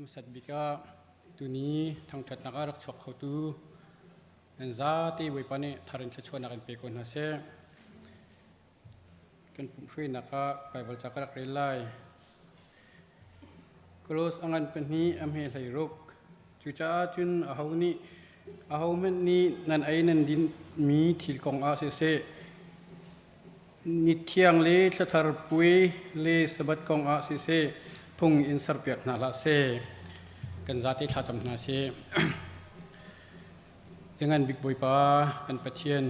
Hmasat bik ah tuni thangṭhatnak ah rak chuak khotu nan zate Bawipa nih thar in thluachuahnak in pe ko hna seh. Kan pumhhruainak ah Baibal ca ka rak rel lai. Kolos a ngan pahnih a hme hlei ruk. Cucaah cun aho nih ahohmanh nih nan ei nan dinmi thil kong ah siseh, Ni thiang le thlathar puai le Sabbath kong ah siseh phung in serpiak hna hlah seh. Kan zate thlacam hna sih. Liangan bik Bawipa kan Pathian,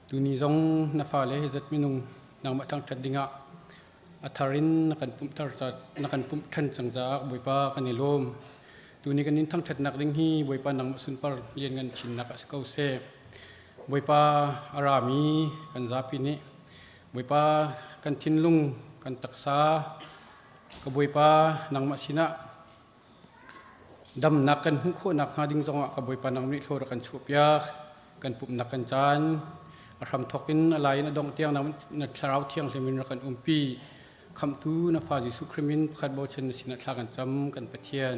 tuni zong na fale hi zat minung nangmah thangṭhat dingah a thar in na kan pumhter na kan pumh ṭhan cang caah Bawipa kan i lawm. Tuni kan in thangṭhatnak ding hi Bawipa nangmah sunpar lianngan chinnak ah si ko seh. Bawipa a rami kan zapi nih Bawipa kan thinlung kan taksa ka Bawipa nangmah sinah damnak kan hmuh khawhnak hnga ding zongah ka Bawipa nang nih thlawr kan chuahpiak kan pumhnak kan caan a hramthawk in a lai in a dongh tiang na thlarau thianghlim in rak kan umpi khamhtu na fa Jesuh Khrih min pakhat bochan na sinah thla kan cam kan Pathian.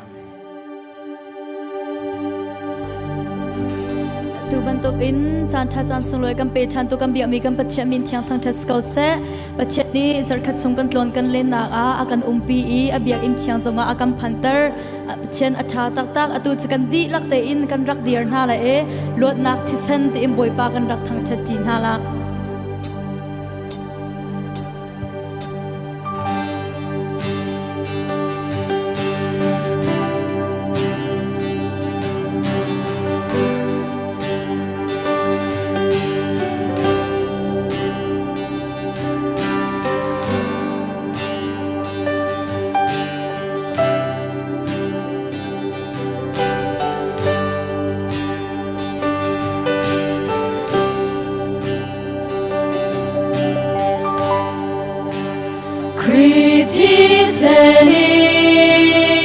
Amen. Tu bantukin caan ṭha caan sunglawi kan pe ṭhan tu kan biakmi kan Pathian min thiang thangṭhat si ko seh. Pathian nih zarkhat chung kan tlawn kan lennak ah a kan umpi i a biakinn thiang zongah a kan phanter. Pathian a ṭha taktak. Atu cu kan dihlak tein kan rak dir hna la i luatnak thisen tiin Bawipa kan rak thangṭhat ṭi hna la. Khrih thisen in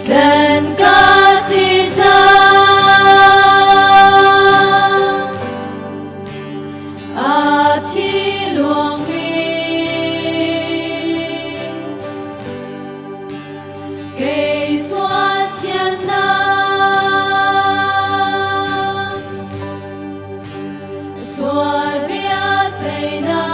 tlen ka si cang. A thi luangmi kei sual thiannak sual bia ceihnak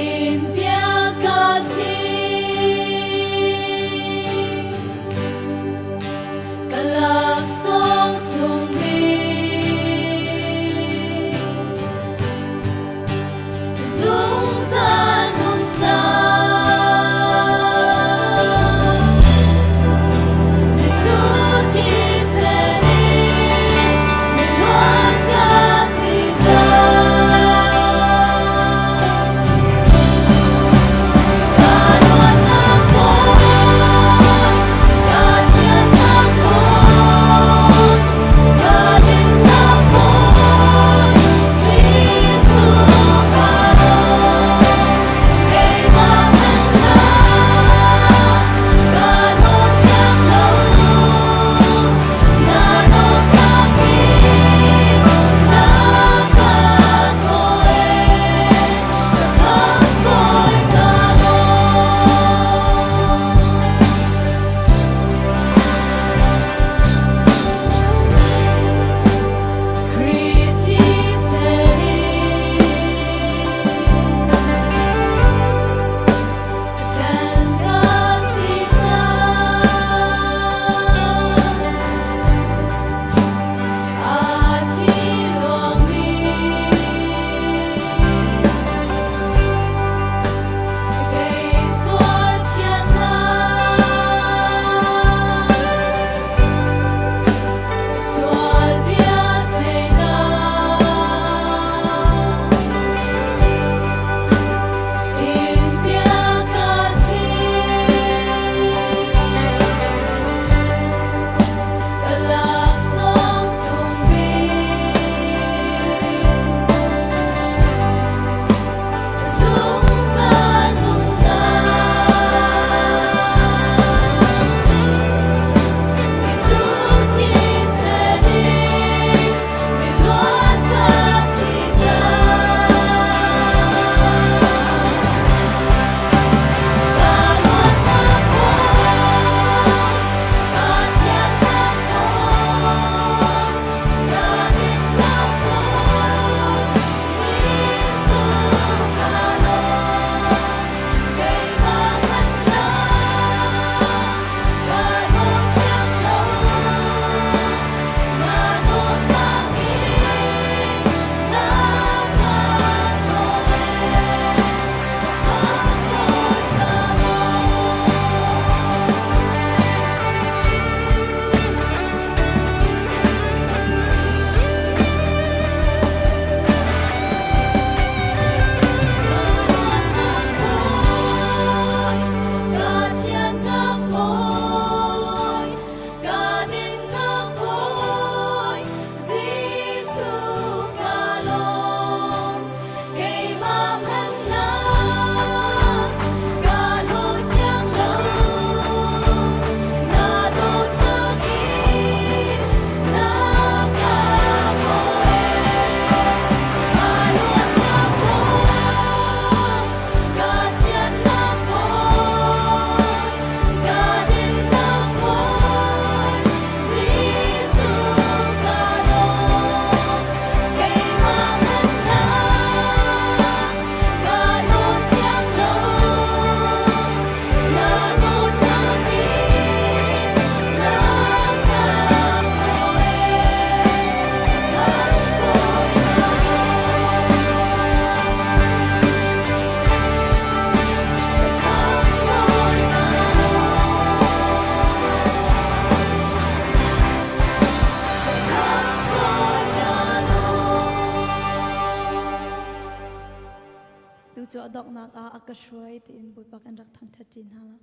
in piak ka si ka laksawng sung bik. donghnak ah a ka hruai tiin Bawipa kan rak thangṭhat ṭi hna la.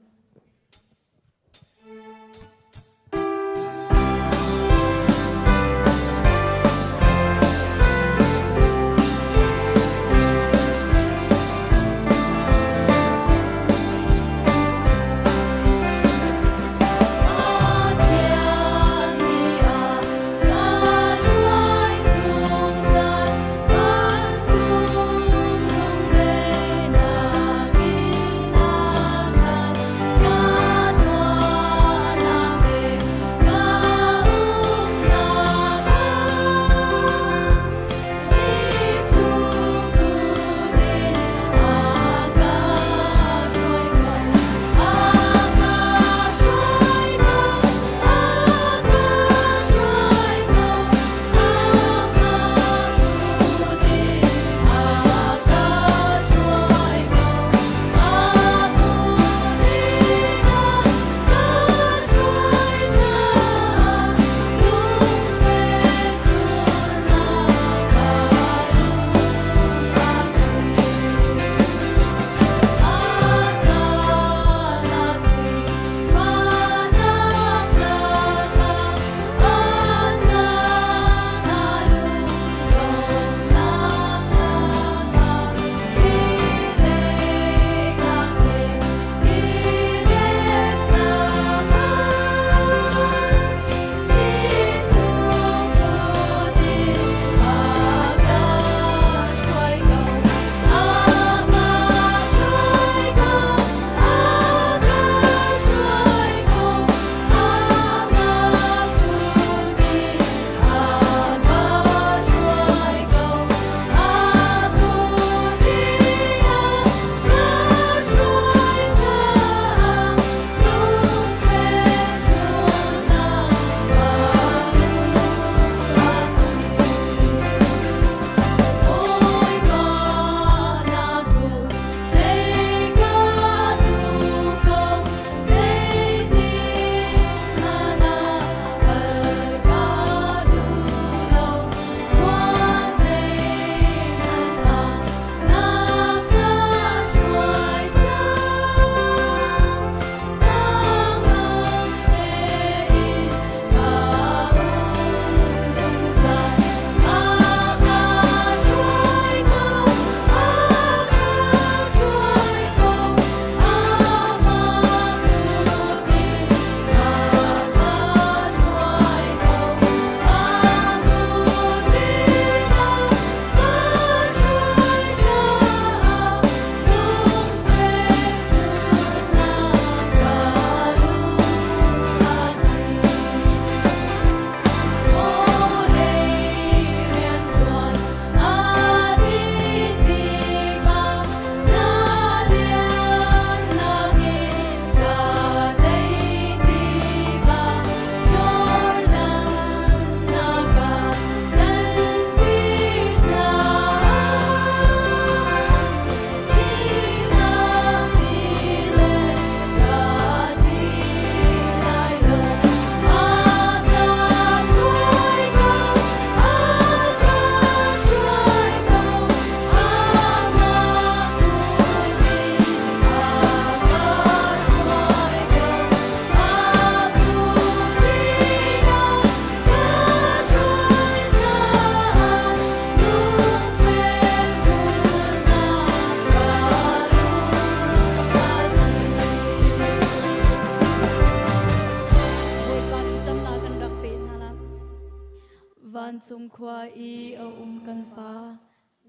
Vancung khua i a um kan Pa,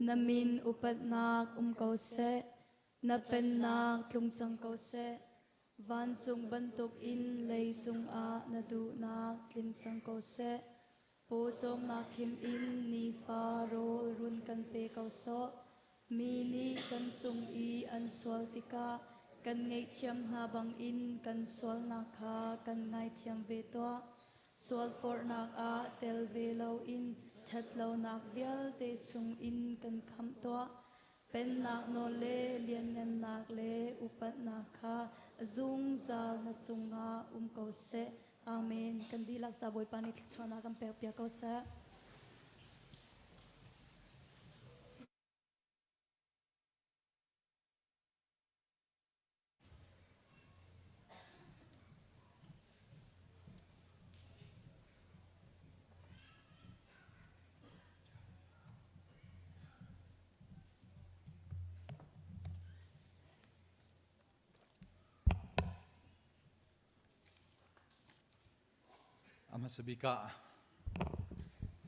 na min upatnak um ko seh, na pennak tlung cang ko seh. Vancung bantuk in leicung ah na duhnak tling cang ko seh. Pawcawmnak khim in nifa rawl run kan pe ko sawh. Mi nih kan cung i an sual tikah kan ngaihthiam hna bangin kan sualnak kha kan ngaithiam ve tuah. Sualforhnak ah tel ve loin ṭhatlonak vialte chungin kan khamh tuah. Pennak nawl le lianngannak le upatnak kha zungzal na cungah um ko seh. Amen. Kan dihlak ca Bawipa nih thluachuahnak kan pekpiak ko seh. A hmasa bik ah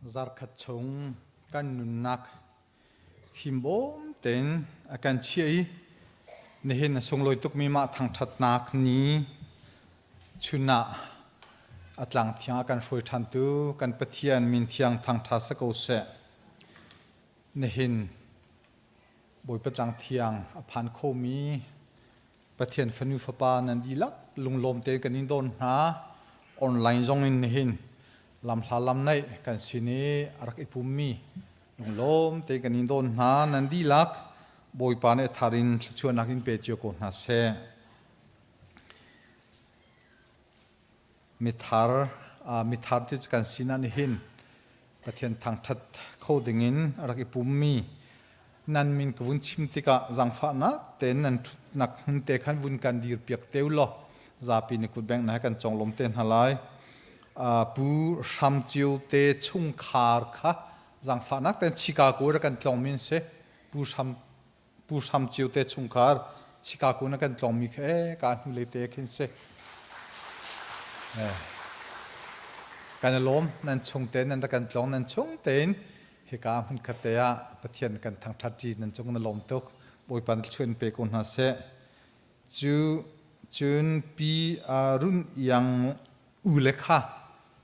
zarkhat chung kan nunnak himbawm tein a kan chiah i nihin a sunglawi tukmi mah thangṭhatnak ni chun ah a tlang thiang a kan hruai ṭhantu kan Pathian min thiang thangṭha si ko seh. Nihin Bawipa tlang thiang a phan khomi Pathian fanu fapa nan dihlak lunglawm tein kan in don hna. Online zong in nihin lamhla lam naih kan sin i a rak i pummi lunglawm tein kan in don hna. Nan dihlak Bawipa nih a thar in thluachuahnak in pe cio ko hna seh. Mithar mithar ti cu kan sinah nihin Pathian thangṭhat kho dingin a rak i pummi nan min ka vun chim tikah zaangfahnak tein nan ṭhutnak hmun te khan vun kan dirpiak te u law zapi nih kutbengh na he kan conglawm te hna lai. Pu Hram Cio te chungkhar kha zaangfahnak tein Chicago rak kan tlawngmi an si. Pu Hram Pu Hram Cio te chungkhar Chicago na kan tlawngmi kha ee ka hnulei te khin si. Kan i lawm nan chung te nan rak kan tlawng nan chung tein hika hmun khat te ah Pathian kan thangṭhat ṭi nan cung na lawm tuk. Bawipa na thluachuah in pe ko hna seh. Cu cun pi Run Iang u le kha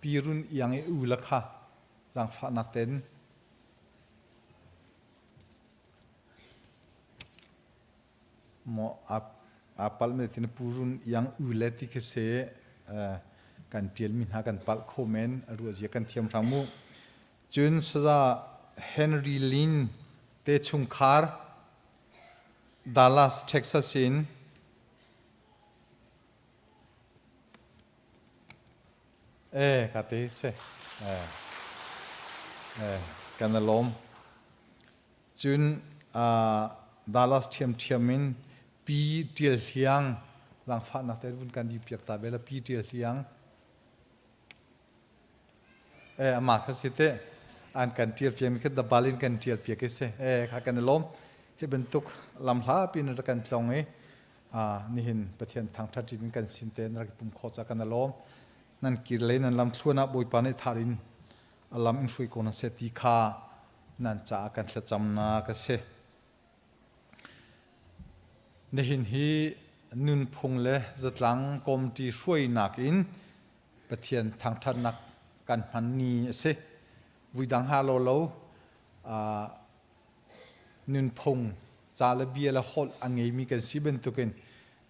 pi Run Iang i u le kha zaangfahnak tein Maw aa palhmi tin Pu Run Iang u le ti khi si kan ṭialmi hna kan palh kho men a ruahzia kan thiam hram mu. Cun Saza Henry Lin te chungkhar Dallas, Texas in Eh, ka te si. Eh, eh, kan i lawm. Cun Dallas ṭhiamṭhiam in Pi Ṭial Hliang zaangfahnak te vun kan di piak ta ve la Pi Ṭial Hliang. Eh, amah kha si te. An kan ṭial piak mi kha dabal in kan ṭial piak i si. Eh, kha kan i lawm. Hi bantuk lam hla pin rak kan tlong i nihin Pathian thangṭhat in kan sin te na rak i pum khawh ca kan i lawm. Nan kir lei nan lam thluan ah Bawipa nih thar in a lam in hrui ko hna seh ti kha nan caah kan thlacamnak a si. Nihin hi nunphung le zatlang kawmṭi hruainak in Pathian thangṭhatnak kan hman ni a si. Vuidang ha lo lo nunphung ca le bia le holh a ngeimi kan si bantukin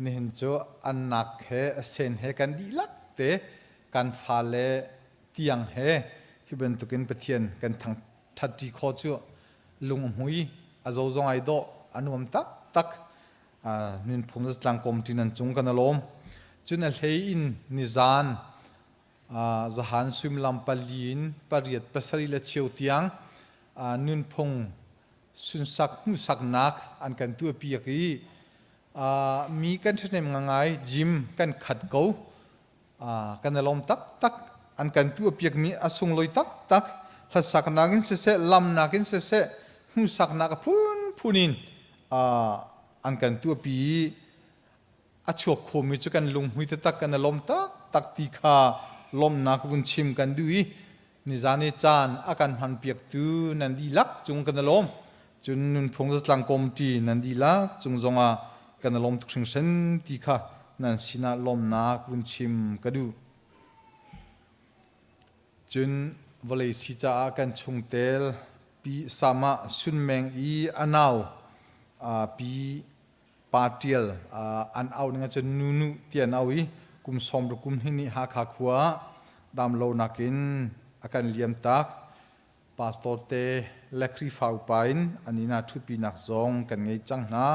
nihin cu annak he a sen he kan dihlak te kan fale tiang he hi bantukin Pathian kan thangṭhatṭi khawh cu lung a hmui a zo zong ai dawh a nuam taktak nunphung zatlang kawmṭi nan cung kan alawm cun a hlei in nizan zahan suimilam pali in pariat pasarih le cheu tiang nunphung sunsak hmuhsaknak an kan tuahpiak i mi kan ṭhahnem ngangai gym kan khat ko kan i lawm taktak an kan tuahpiakmi a sunglawi taktak hlasaknak in siseh lamnak in siseh hmuhsaknak a phunphun in an kan tuahpi i a chuak khomi cu kan lunghmui taktak kan i lawm taktak ti kha lawmhnak vun chim kan duh i nizan i caan a kan hmanpiaktu nan dihlak cung kan i lawm cun nunphung zatlang kawmṭi nan dihlak cung zongah kan i lawm tuk hringhran ti kha nan sinah lawmhnak vun chim ka duh. Cun vawlei si caah kan chungtel pi Sama Sunmeng i a nau pi Pa Ṭial an auh ning ahcun Nunu ti an auh i kum sawmruk kum hnih nih Hakha khua ah damlonak in a kan liamtak. Pastor te le Khrihfa upa in an inn ah ṭhutpinak zong kan ngei cang hna.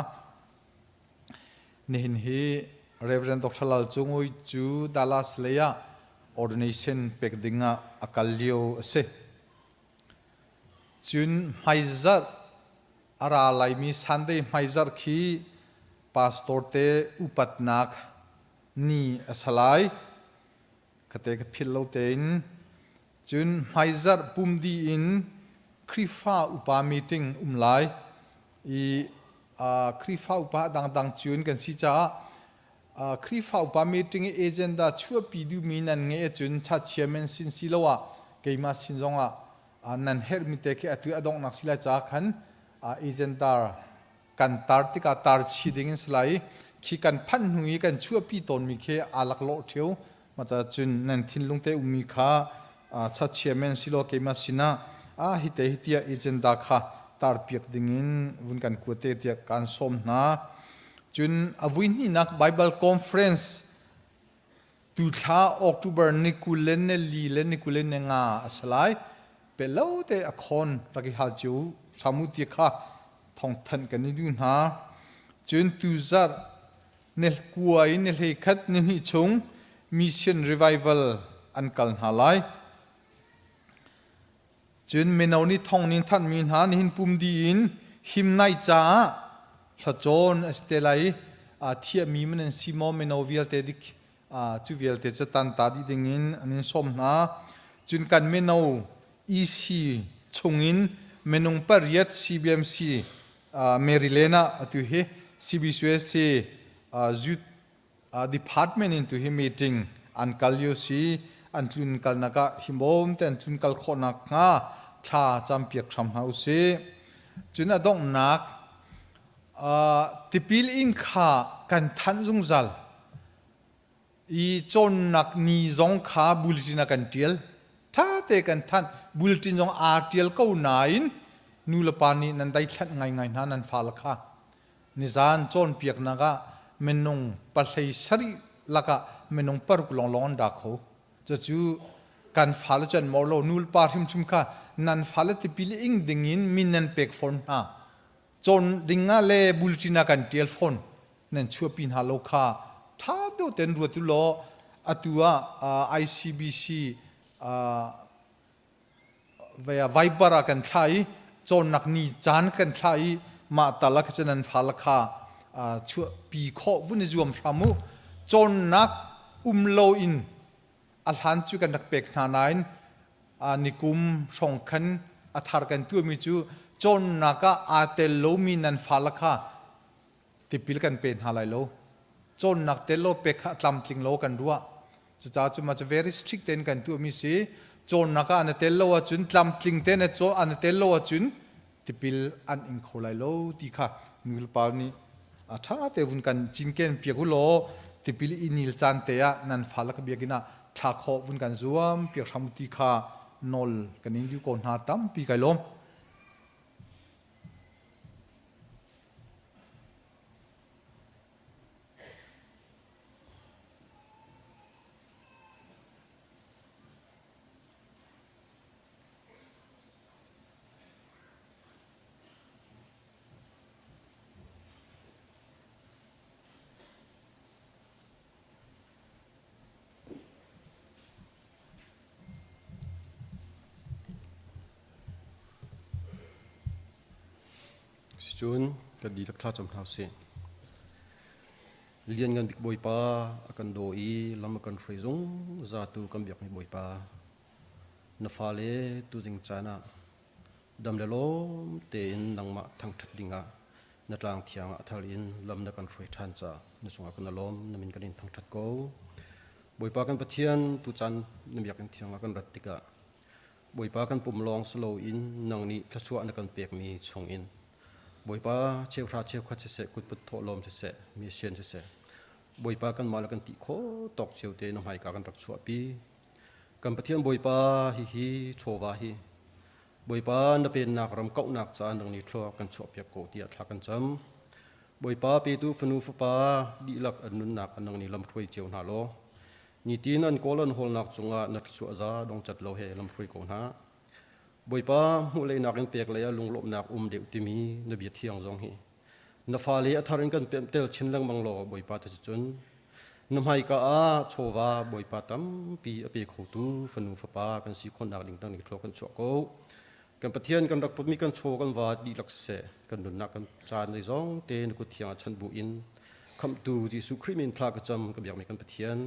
Nihin hi Reverend Dr. Lal Cung Ui cu Dallas lei ah ordination pek ding ah a kal lio a si. Cun hmaizarh a ra laimi Sunday hmaizarh khi pastor te upatnak ni a si lai. Kate ka philh lo tein cun hmaizarh pumdi in Khrihfa upa meeting um lai i Khrihfa upa dangdang cun kan si caah Khrihfa upa meeting i agenda chuahpi duhmi nan ngeih ahcun church chairman sin siloah keimah sin zongah nan herhmi te khi atu a donghnak si lai caah khan agenda kan tar tikah tar chi ding in si lai i khi kan phanh hnu i kan chuahpi tawnmi khi aa laklawh ṭheo. Mah caah cun nan thinlung te ummi kha church chairman silaw keimah sinah a hite hi tiah agenda kha tarpiak dingin vun kan kuat te tiah kaan sawm hna. Cun a vui hnihnak Bible conference tu thla October ni 24 le ni 25 a si lai. Pe lo te a khawn rak i hal cio hram u ti kha thawngthanh kan i duh hna. Cun tu zarh ni kua in ni 11 ni hnih chung mission revival an kal hna lai. Cun mino nih thong ning thanhmi hna nihin pum dih in himnai caah hlacawn a si te lai i thiahmi man an si maw mino vialte dik cu vialte cu tanta dih dingin an in sawm hna. Cun kan mino EC chungin minung pariat CBMC Maryland ah atu hi CBCUSA youth department in tu hi meeting an kal lio si an tlun kalnak ah himbawm te an tlun kal khawhnak hnga thla campiak hram hna usih. Cun a donghnak tipil in kha kan thanh zungzal i cawnnak ni zong kha bulletin ah kan ṭial. Ṭha te kan thanh. Bulletin zong aa ṭial ko nain nu le pa nih nan daithlanh ngaingai hna nan fale kha. Nizaan cawnpiaknak ah minung pahlei sarih lakah minung paruk lawnglawng an ra kho. Cucu kan fale cu an mawh lo. Nu le pa hrimhrim kha nan fale tipil ing dingin min nan pek fawn hna. Cawn ding ah le bulletin ah kan ṭial fawn. Nan chuahpi hna lo kha ṭha deuh tein ruat u law atu ah ICBC Viber ah kan thlah i cawnnak ni caan kan thlah i mah tal ah kha nan fale kha chuahpi khawh vun i zuam hram u. Cawnnak um loin a hlan cu kan rak pek hna nain nikum hrawng khan a thar kan tuahmi cu cawnnak ah aa tel lomi nan fale kha tipil kan pe hna lai lo. Cawnnak tel lo pek kha a tlamtling lo kan ruah. Cucaah cu mah cu very strict tein kan tuahmi si. Cawnnak ah na tel lo ahcun tlamtling te na caw na tel lo ahcun tipil an ing kho lai lo ti kha nulepa nih a ṭha te vun kan cinken piak u law tipil i nil caan te ah nan fale ka biakinn ah thla khawh vun kan zuam piak hram ti kha nawl kan in duh ko hna tampi kai lawm. Sicun kan dihlak thlacam hna usih. Lianngan bik Bawipa a kan daw i lam a kan hruai zungzaltu kan biakmi Bawipa, na fale tuzing caan ah dam le lawm tein nangmah thangṭhat dingah na tlang thiang ah a thar in lam na kan hruai ṭhan caah na cungah kan lawm, na min kan in thangṭhat ko. Bawipa kan Pathian, tucaan na biakinn thiang ah kan rat tikah Bawipa kan pum lawng si loin nang nih thluachuah na kan pekmi chungin Bawipa cheuhra cheukhat siseh kutput thawhlawm siseh mi sian siseh Bawipa kanmah le kan ti khawh tawk cio te na hmaika kan rak chuahpi. Kan Pathian Bawipa hihi chawva hi Bawipa na pennak ram kauhnak caah nang nih thlua kan chuahpiak ko tiah thla kan cam. Bawipa petu fanu fapa dihlak an nunnak nang nih lamhruai cio hna law nitin an kawl an hawlnak cungah na thluachuah za dongcat lo he lamhruai ko hna. Bawipa hmuh leinak in pek lei ah lunglawmhnak um deuh timi na bia thiang zong hi na fale a thar in kan pemhtel chin lengmang law Bawipa te cun na hmaika ah chawva Bawipa tampi a pe khotu fanu fapa kan si khawhnak ding tang thlua kan chuah ko. Kan Pathian kan rak putmi kan chaw kan va dihlak siseh kan nunnak kan caan zei zong te na kut thiang ah chanh bu in khamhtu Jesuh Khrih min thla ka cam ka biakmi kan Pathian.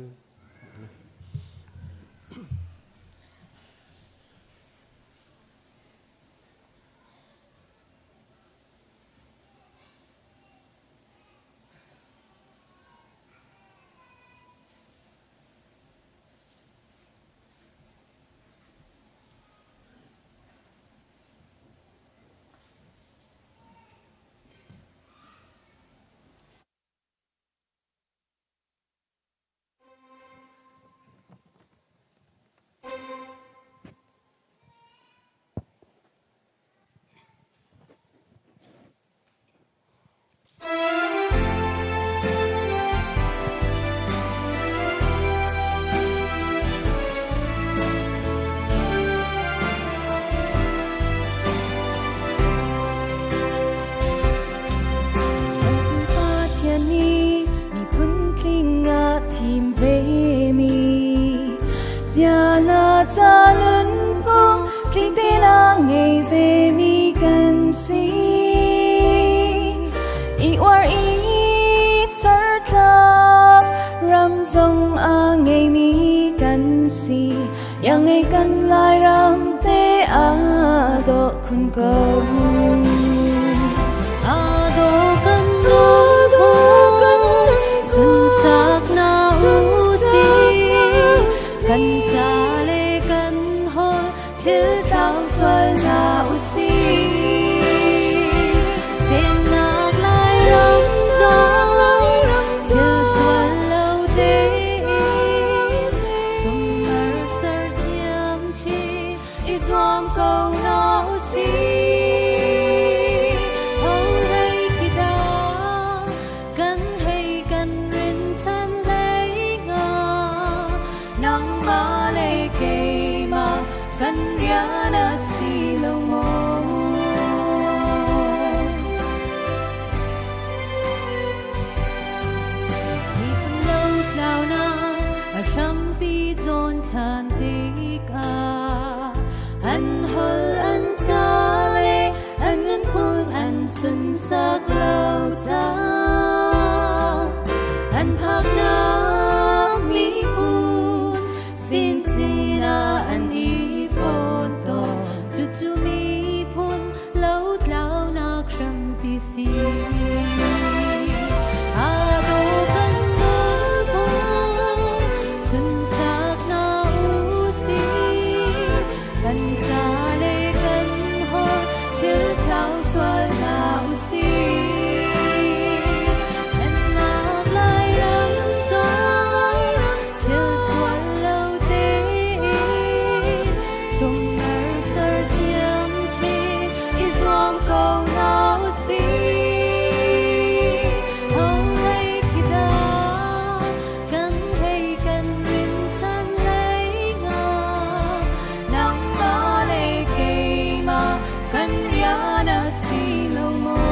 ca nunphung tling tein a ngei ve mi kan si. I uar i chartlak ram zong a ngeimi kan si. Iang ngei kan Lairam te aa dawh khun ko. Aa dawh kan nunphung, sunsak na usih. Kan ca le kan holh thil tlau sual hna usih. Semnak Lairam zong thil sual lo tein tumar sersiam chin i zuam ko hna usih. Holei khi dah kan hei kan rinsan hlei hnga nangmah le keimah kan rian a si lo maw? Miphun lotlaunak a hrampi zawn ṭhan tikah an holh an ca le an nunphung an sunsak lo caah an phaknak miphun sinsin ah an i fawt Cucu miphun lotlaunak hrampi si. Aa dawh kan nunphung, sunsak hna usih. Kan ca le kan holh thil tlau sual hna usih. Pennak Lairam caah thil sual lo tein tummer sersiam chin i zuam ko hna usih. Holei khi dah kan hei kan rinsan hlei hnga nangmah le keimah kan rian a si lo maw?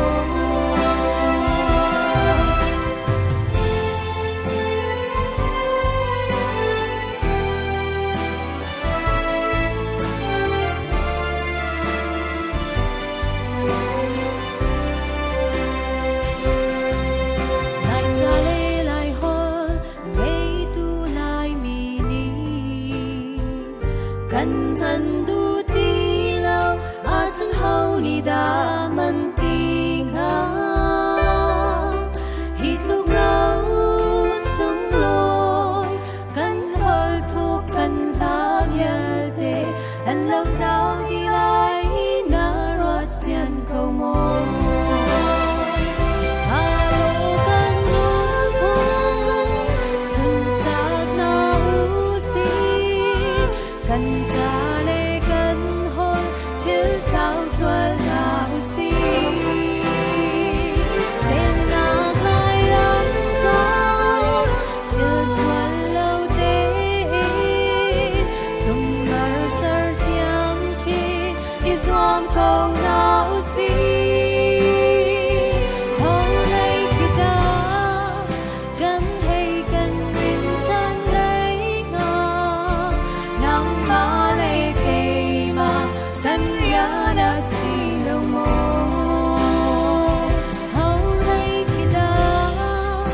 Laica le Laiholh ngeitu Laimi nih kan hman duh ti lo ahcun ho nih dah man ti hnga? Hi tluk ro sunglawi kan holh thuk kan hla vialte an lo tlau ti lai na ruat sian ko maw? Alo kan nunphung sunsak hna usih kan ca le kan holh thil tlau sual hna usih. Semnak Lairam zong thil sual lo tein tumbar sersiam chin i zuam ko hna usih. Holei khi dah kan hei kan rinsan hlei hnga nangmah le keimah kan rian a si lo maw? Holei khi dah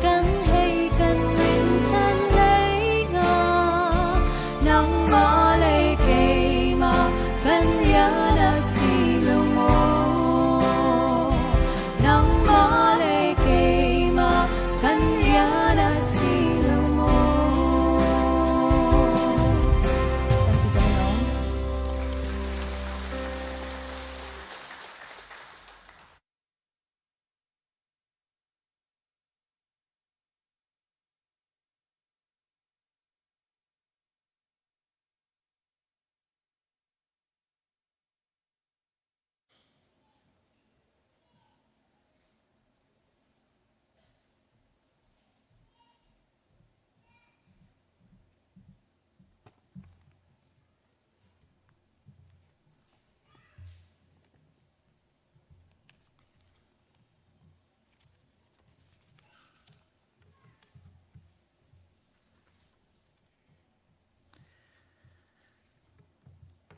kan hei kan rinsan hlei hnga nangmah le keimah kan rian a si lo maw? Nangmah le keimah kan rian a si lo maw? Tampi kan i lawm.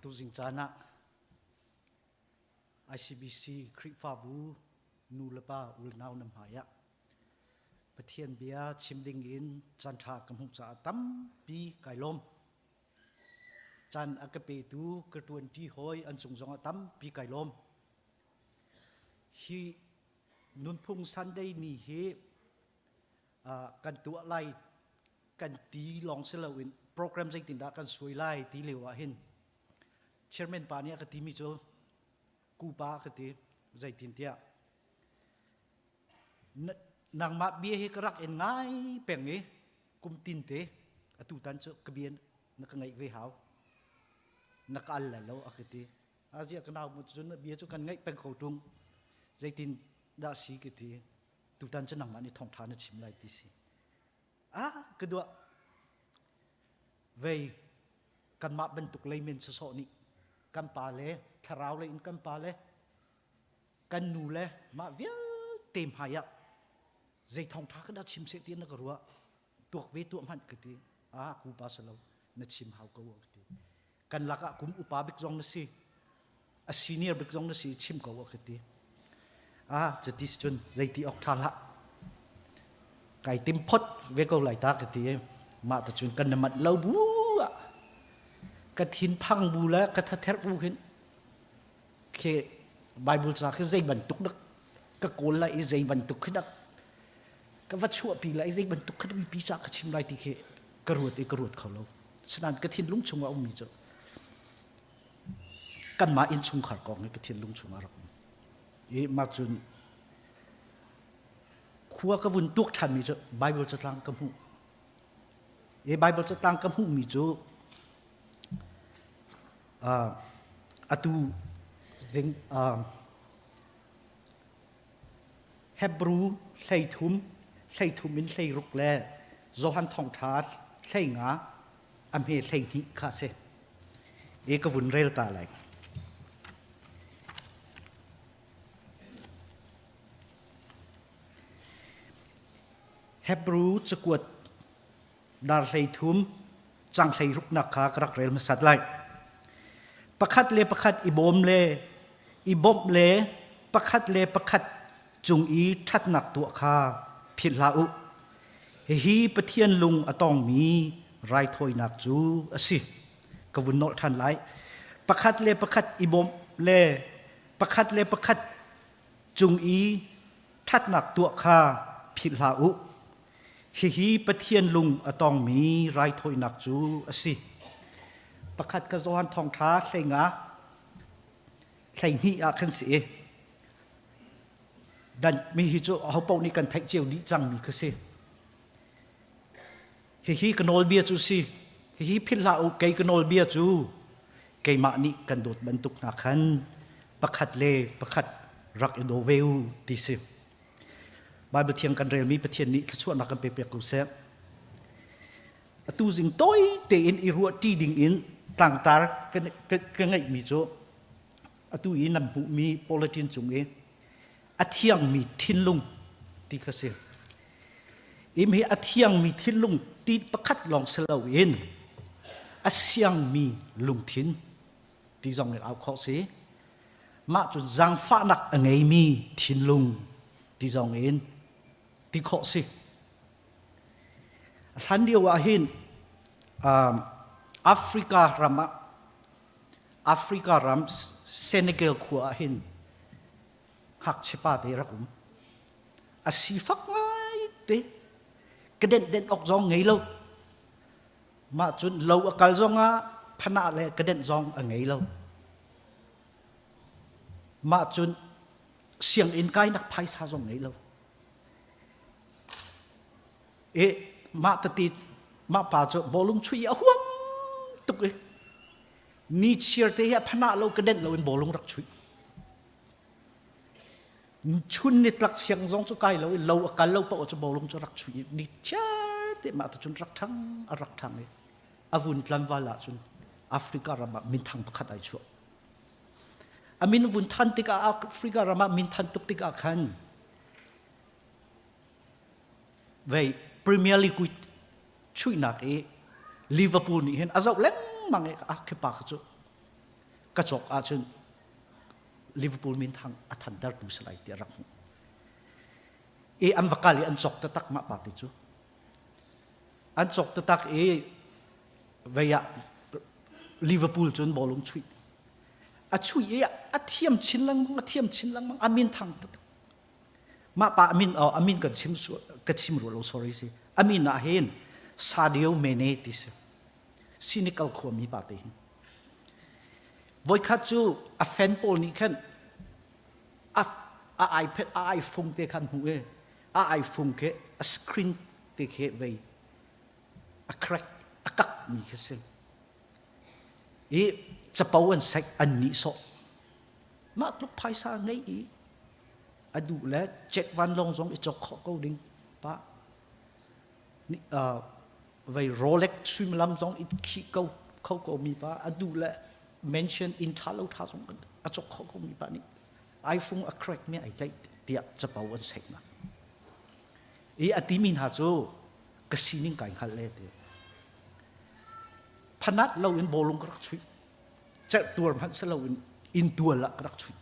Tuzing caan ah ICBC Khrihfabu nu le pa unau na hmai ah Pathian bia chim ding in caan ṭha ka hmuh caah tampi kai lawm. Caan a ka petu ka ṭuanṭi hawi an cung zongah tampi kai lawm. Hi nunphung Sunday ni hi kan tuah lai kan ti lawng si loin program zeitindah kan suai lai ti lio ah hin chairman pa nih a ka timi cu kupa ka ti zeitintiah nangmah bia hi ka rak in ngai peng i kum tin te atu tan cu ka bia na ka ngaih ve hau na ka al lai lo a ka ti azia ka nau mu cun bia cu kan ngaih peng ko tung zeitin dah si ka ti tutan cu nangmah nih thawngṭha na chim lai ti si. Ah, ka duah. Vei, kanmah bantuk leimen sawsawh nih kan pa le thlarau lei in kan pa le kan nu le mah vialte hmai ah zei thawngṭha ka dah chim seh ti na ka ruah tuak ve tuah hmanh ka ti ah ku pa salo na chim hau ko ka ti kan lakah kum upa bik zong na si a senior bik zong na si chim ko ka ti ah cuti cun zeiti ok tha hlah kai tim phot ve ko lai ta ka ti mah ta cun kan na mat lo bu ah ka thin phang bu le ka thather bu hin khi Bible ca khi zei bantuk dak ka kawl lai i zei bantuk khi dak ka va chuahpi lai zei bantuk kha mipi ca ka chim lai ti khi ka ruat i ka ruat kho lo sinain ka thinlung chungah ummi cu kanmah innchungkhar kong hi ka thinlung chungah rak um i mah cun khua ka vun tuak ṭhanmi cu Bible catlang ka hmuh i Bible catlang ka hmuhmi cu atu zing Hebru 13, 13 in 16 le Johan Thawngṭha 15 a hme 12 kha a si. I ka vun rel ta lai. Hebru cakuat dar 13 cang 16 nak kha ka rak rel hmasat lai. Pakhat le pakhat i bawm le i bawmh le pakhat le pakhat cung i ṭhatnak tuah kha philh hlah u. Hihi Pathian lung a tongmi raithawinak cu a si. Ka vun nolh ṭhan lai. Pakhat le pakhat i bawmh le pakhat le pakhat cung i ṭhatnak tuah kha philh hlah u. Hihi Pathian lung a tongmi raithawinak cu a si. Pakhat ka Johan thawngṭha 15 12 ah khan si i dan mi hi cu ahopaoh nih kan theih cio dih cangmi kha si. Hihi ka nawlbia cu si. Hihi philh hlah u, kei ka nawlbia cu keimah nih kan dawt bantuk hna khan pakhat le pakhat rak i daw ve u ti si. Bible thiang kan relmi Pathian nih thluachuahnak kan pe piak ko seh. Atu zing tawi tein i ruah ṭi ding in tlangtar ka ngeihmi cu atu i nan hmuhmi politin cung i a thiangmi thinlung ti kha si. Im hi a thiangmi thinlung ti pakhat lawng si loin a siangmi lungthin ti zong in au khawh si. Mah cu zaangfahnak a ngeimi thinlung ti zong in ti khawh si. Hlan lio ah hin um, Africa ram ah Africa ram Senegal khua ah hin ngakchia pa te rak um. A sifak ngai te ka denh denh awk zong ngei lo. Mah cun lo a kal zong ah phanah le ka denh zong a ngei lo. Mah cun sianginn kainak phaisa zong ngei lo. E mah tati mah pa cu bawlung chuih a huam tuk i ni chiar te hi a phanah lo ka denh lo in bawlung rak chuih. Chun ni tlak siang zong cu kai lo i lo a kal lo paoh cu bawlung cu rak chuih i ni chiar te mah cun rak ṭhang a rak ṭhang i a vun tlanval ah cun Africa ram ah minthang pakhat ai chuah. A min vun than tikah Africa ram ah minthan tuk tikah khan vei Premier League chuihnak i Liverpool nih hin a zoh lengmang i ah khi pa kha cu. Ka cawk ahcun Liverpool minthang a thantertu si lai tiah rak hmuh. I an va kal i an cawk taktak mah pa te cu. An cawk taktak i vei ah Liverpool cun bawlung chuih. A chuih i a thiam chin lengmang, a thiam chin lengmang, a min thang taktak. Mah pa a min, oh, a min kan chim ka chim rua lo sorry si. A min ah hin Sadio Mane ti si. Senegal khuami pa te hin. Voikhat cu a fan pawl nih khan a a iPad a iPhone te khan hmuh i a iPhone khi a screen te khi vei a crack a kak mi khi si. I capo an sek an nihsawh. Mah tluk phaisa ngei i a duh le check vanlawng zong i cawk khawh ko ding pa vei Rolex suimilam zong i khih ko kho ko mi pa a duh le mention in tha lo tha zong a cawk kho ko mi pa nih iPhone a crack mi ai tlaih tiah capo an sek na i a timi hna cu ka sining kai hngal le ti phanat lo in bawlung ka rak chuih cerh tuar hmanh si lo in in tual ah ka rak chuih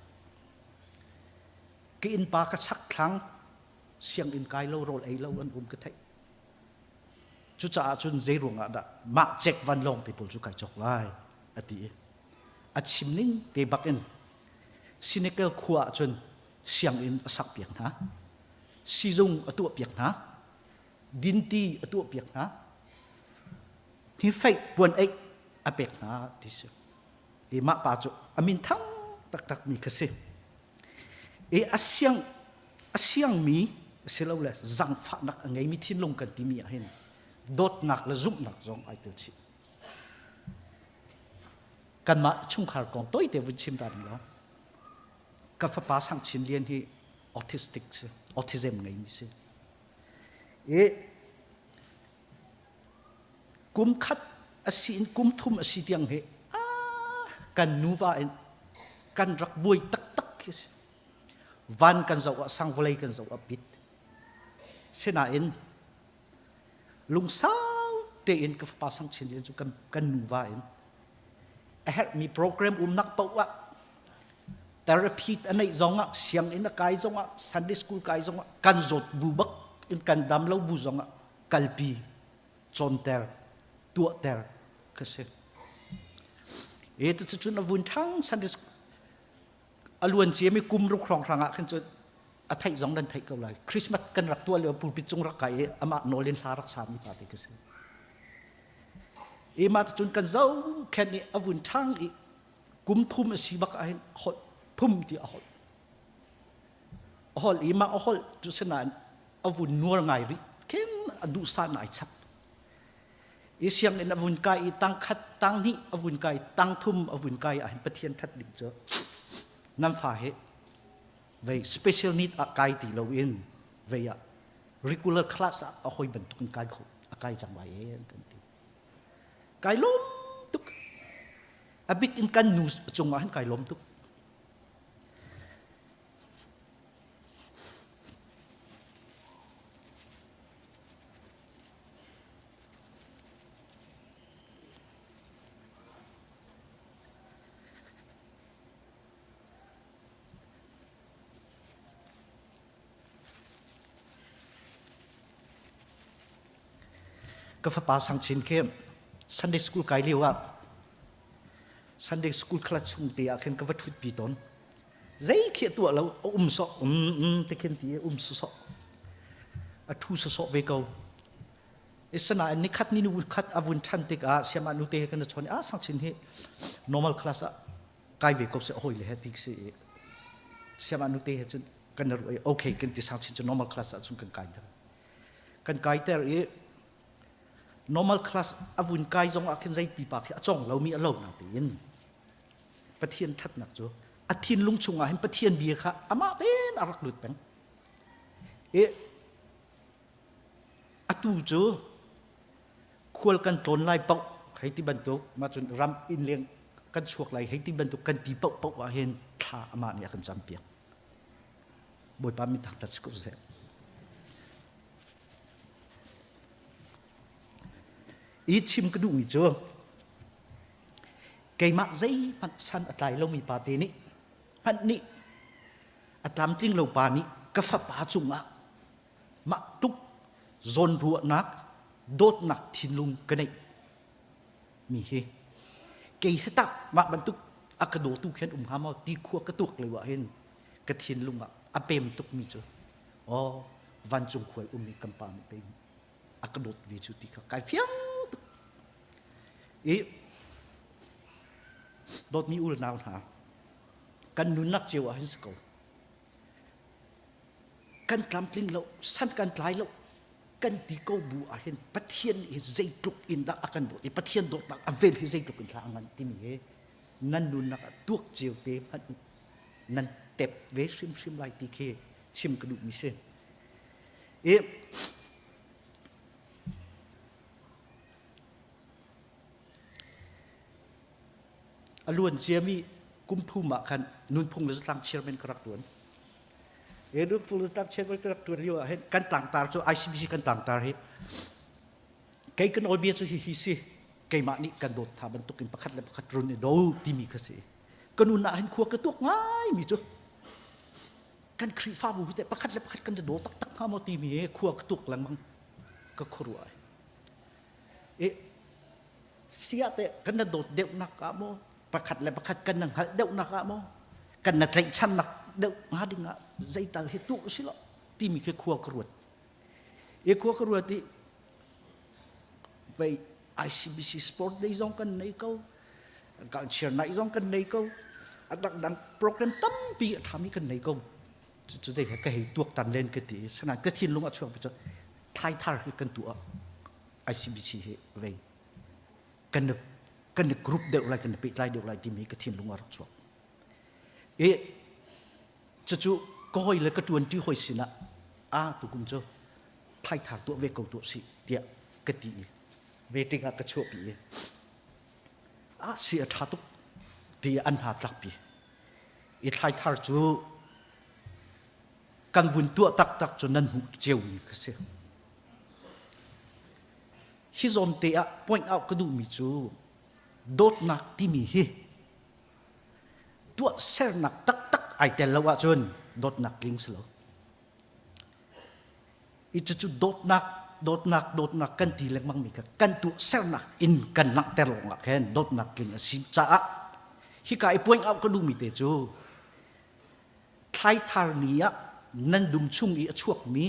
ka innpa ka chak thlang sianginn kai lo rawl ei lo an um ka theih cucaah cun zei ruangah dah mah cek vanlawng te pawl cu kai cawk lai a ti i a chim ning te bak in Senegal khua ah cun sianginn a sak piak hna sizung a tuah piak hna dinti a tuah piak hna hi feih puan eih a pek hna ti si i mah pa cu a min thang taktak mi kha si i a siang a siangmi silole zangfahnak a ngeimi thinlung kan timi ah hin dawtnak le zumhnak zong ai tel chih kanmah chungkhar kong toite vun chim ta ding lo ka fapa Sang Chin Lian hi autistic si autism ngeimi si i kum khat a si in kum thum a si tiang hi kan nuva in kan rak buai taktak khi si van kan zoh ah sang vawlei kan zoh ah pit sinain lungsau tein ka fapa sang chin lian cu kan kan nuva in a herhmi program umnak paoh ah therapy a neih zong ah sianginn a kai zong ah Sunday school kai zong ah kan zawt bu bak in kan dam lo bu zong ah kalpi cawnter tuahter ka si e cucun a vun ṭhang Sunday a luan ciami kum ruk hrawnghrang ah khin cun a theih zong nan theih ko lai Christmas kan rak tuah lio pulpit cung rak kai i amah nawl in hla rak sami pa te ka si i mah cun kan zo khen i a vun ṭhang i kum thum a si bak ah hin holh phum ti a holh a holh i mah a holh cu sinain a vun nuar ngai rih khin a duhsah nai chap i sianginn a vun kai i tang khat tang hnih a vun kai tang thum a vun kai ah hin Pathian that ding cu nan fa he vei special need ah kai ti lo in vei ah regular class ah a hoi bantuk in kai kho a kai cang lai e kan ti kai lawm tuk a bik in kan nu cungah hin kai lawm tuk Ka fapa Sang Chin khi Sunday school kai lio ah Sunday school class chung te ah khin ka va ṭhutpi tawn. Zei khi tuah lo a um sawh um um te khin ti um sawh a ṭhu sawsawh ve ko. Isanain nikhat ni nu khat a vun ṭhan tikah siamah nu te kan chawn ah Sang Chin hi normal class ah kai ve ko se hoi le he ti si i siamah nu te he cun kan ruah i okay kan ti Sang Chin cu normal class ah cun kan kai ter. Kan kai ter i normal class a vun kai zong ah khin zei pipa khi a cong lomi a lo na tein Pathian thatnak cu a thinlung chungah hin Pathian bia kha amah tein a rak lut peng. I atu cu khual kan tlawn lai paoh hei ti bantuk mah cun ram inn leng kan chuak lai hei ti bantuk kan ti paoh paoh ah hin thla amah nih a kan campiak. Bawipa min thangṭhat si ko seh. I chim ka duhmi cu. Keimah zeihmanh san a tlai lomi pa te nih hmanh nih a tlamtling lo pa nih ka fapa cungah mah tuk zawnruahnak dawtnak thinlung ka neih mi hi kei he tah mah bantuk a ka dawtu khin um hnga maw ti khua ka tuak lio ah hin ka thinlung ah a pem tuk mi cu aw vancung khuai ummi kan pa nih pei a ka dawt ve cu ti kha kai fiang tuk i dawtmi ul nau hna kan nunnak cio ah hin si ko kan tlamtling lo san kan tlai lo kan ti ko bu ah hin Pathian hi zeitluk in dah a kan dawt i Pathian dawtnak a vel hi zeitluk in thla a ngan timi hi nan nunnak ah tuak cio te hmanh nan tep ve hrimhrim lai ti khi chim ka duhmi si. I a luan ciami kum thum ah khan nunphung le zatlang chairman ka rak tuan. E nunphung le zatlang chairman ka rak tuan lio ah hin kan tlangtar cu ICBC kan tlangtar hi kei kan nawlbia cu hihi si keimah nih kan dawt hna bantukin pakhat le pakhat run i do timi kha si. Ka nun ah hin khua ka tuak ngai mi cu kan Khrihfabu hi teh pakhat le pakhat kan i daw taktak hnga maw timi hi khua ka tuk lengmang ka khuaruah ai. E sia teh kan na dawt deuhnak ah maw pakhat le pakhat kan na hngalh deuhnak ah maw kan na tlaihchannak deuh hnga ding ah zeital hi tuh si lo timi khi khua ka ruat. E khua ka ruat i vei ICBC sport day zong kan nei ko kan cheer night zong kan nei ko a dangdang program tampi a ṭhami kan nei ko cu zei ka hei tuak tan len ka ti sana ka thinlung a chuak cu thai thar hi kan tuah ICBC hi vei kan kan group deuh lai kan pehtlai deuh lai timi ka thinlung a rak chuak e cucu ka hoi le ka ṭuanṭi hoi sinah a tukum cu thaithar tuah ve ko tuah si tiah ka ti i meeting ah ka chuahpi i ah si a ṭha tuk ti an hna tlakpi i thlaithar cu kan vun tuah taktak cu nan hmuh ciomi ka si hi zawn te ah point out ka duhmi cu dawtnak timi hi tuahsernak taktak ai tel lo ahcun dawtnak tling si lo I cucu dawtnak, dawtnak, dawtnak kan ti lengmang mi kha kan tuahsernak in kan langhter lawngah khin dawtnak tling a si caah hika i point out ka duhmi te cu thlaithar ni ah nan dum chung i a chuakmi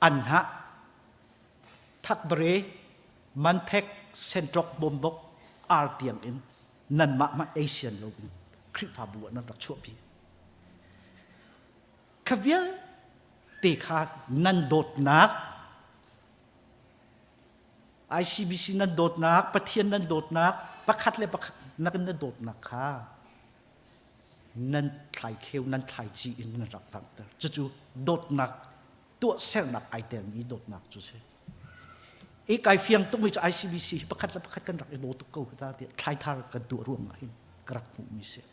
anhnah thakbare manphek senṭok bombok ar tiang in nanmah hmanh ei sian lo in Khrihfabu ah nan rak chuahpi. Kha vialte kha nan dawtnak ICBC nan dawtnak Pathian nan dawtnak pakhat le pakhat nakin nan dawtnak kha nan thlaikheu nan thlaici in nan rak langhter cucu dawtnak tuahsernak ai telmi dawtnak cu si i kai fiang tukmi cu ICBC hi pakhat le pakhat kan rak i daw tuk ko ta tiah thlaithar kan tuah ruang ah hin ka rak hmuhmi si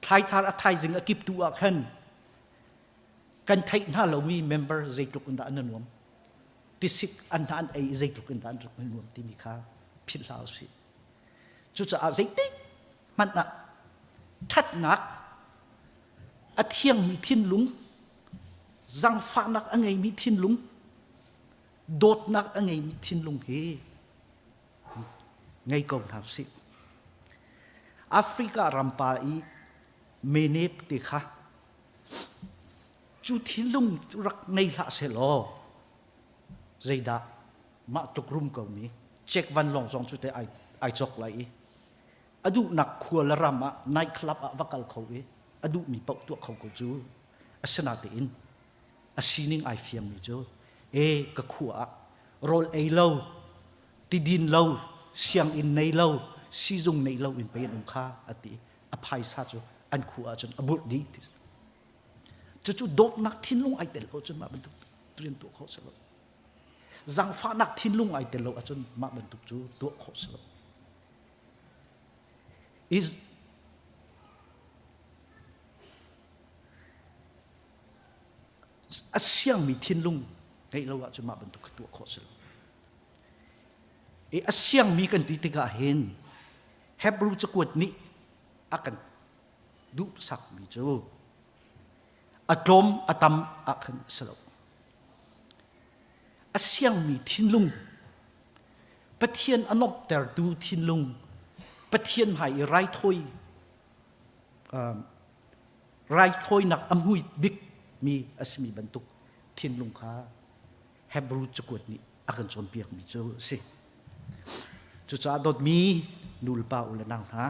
Thlaithar a thaizing a kiptu ah khan kan theih hna lomi member zeitluk in dah an nuam tisik an hna an ei zeitluk in dah an rak nuam timi kha philh hlah usih. Cucaah zeitik hmanh ah ṭhatnak a thiangmi thinlung zangfahnak a ngeimi thinlung dawtnak a ngeimi thinlung hi ngei ko hna usih. Africa rampa i menep te kha cu thinlung rak ngei hlah sehlaw zeidah mah tluk rum ko mi check vanlawng zong cu te ai ai cawk lai i a duhnak khua le ram ah night club ah va kal kho i a duhmi paoh tuah kho ko cu asinatein a sining ai fiangmi cu e ka khua ah rawl ei lo tidin lo sianginn nei lo sizung nei lo in pei an um kha a ti a phaisa cu an khua ahcun a burh dih ti cucu dawtnak thinlung ai tel lo cun mah bantuk rian tuah khawh si lo zangfahnak thinlung ai tel lo ahcun mah bantuk cu tuah khawh si lo is A siangmi thinlung ngeih lo ahcun mah bantuk kha tuah khawh si lo. I a siangmi kan ti tikah hin. Hebrew cakuat nih a kan duhsakmi cu a tlawm a tam ah khan a si lo. A siangmi thinlung, Pathian a lawmhtertu thinlung, Pathian hmai i raithawi raithawinak a hmui bikmi a simi bantuk thinlung kha Hebrew cakuat nih a kan cawnpiakmi cu a si. Cucaah dawtmi nu le pa u le nau hna,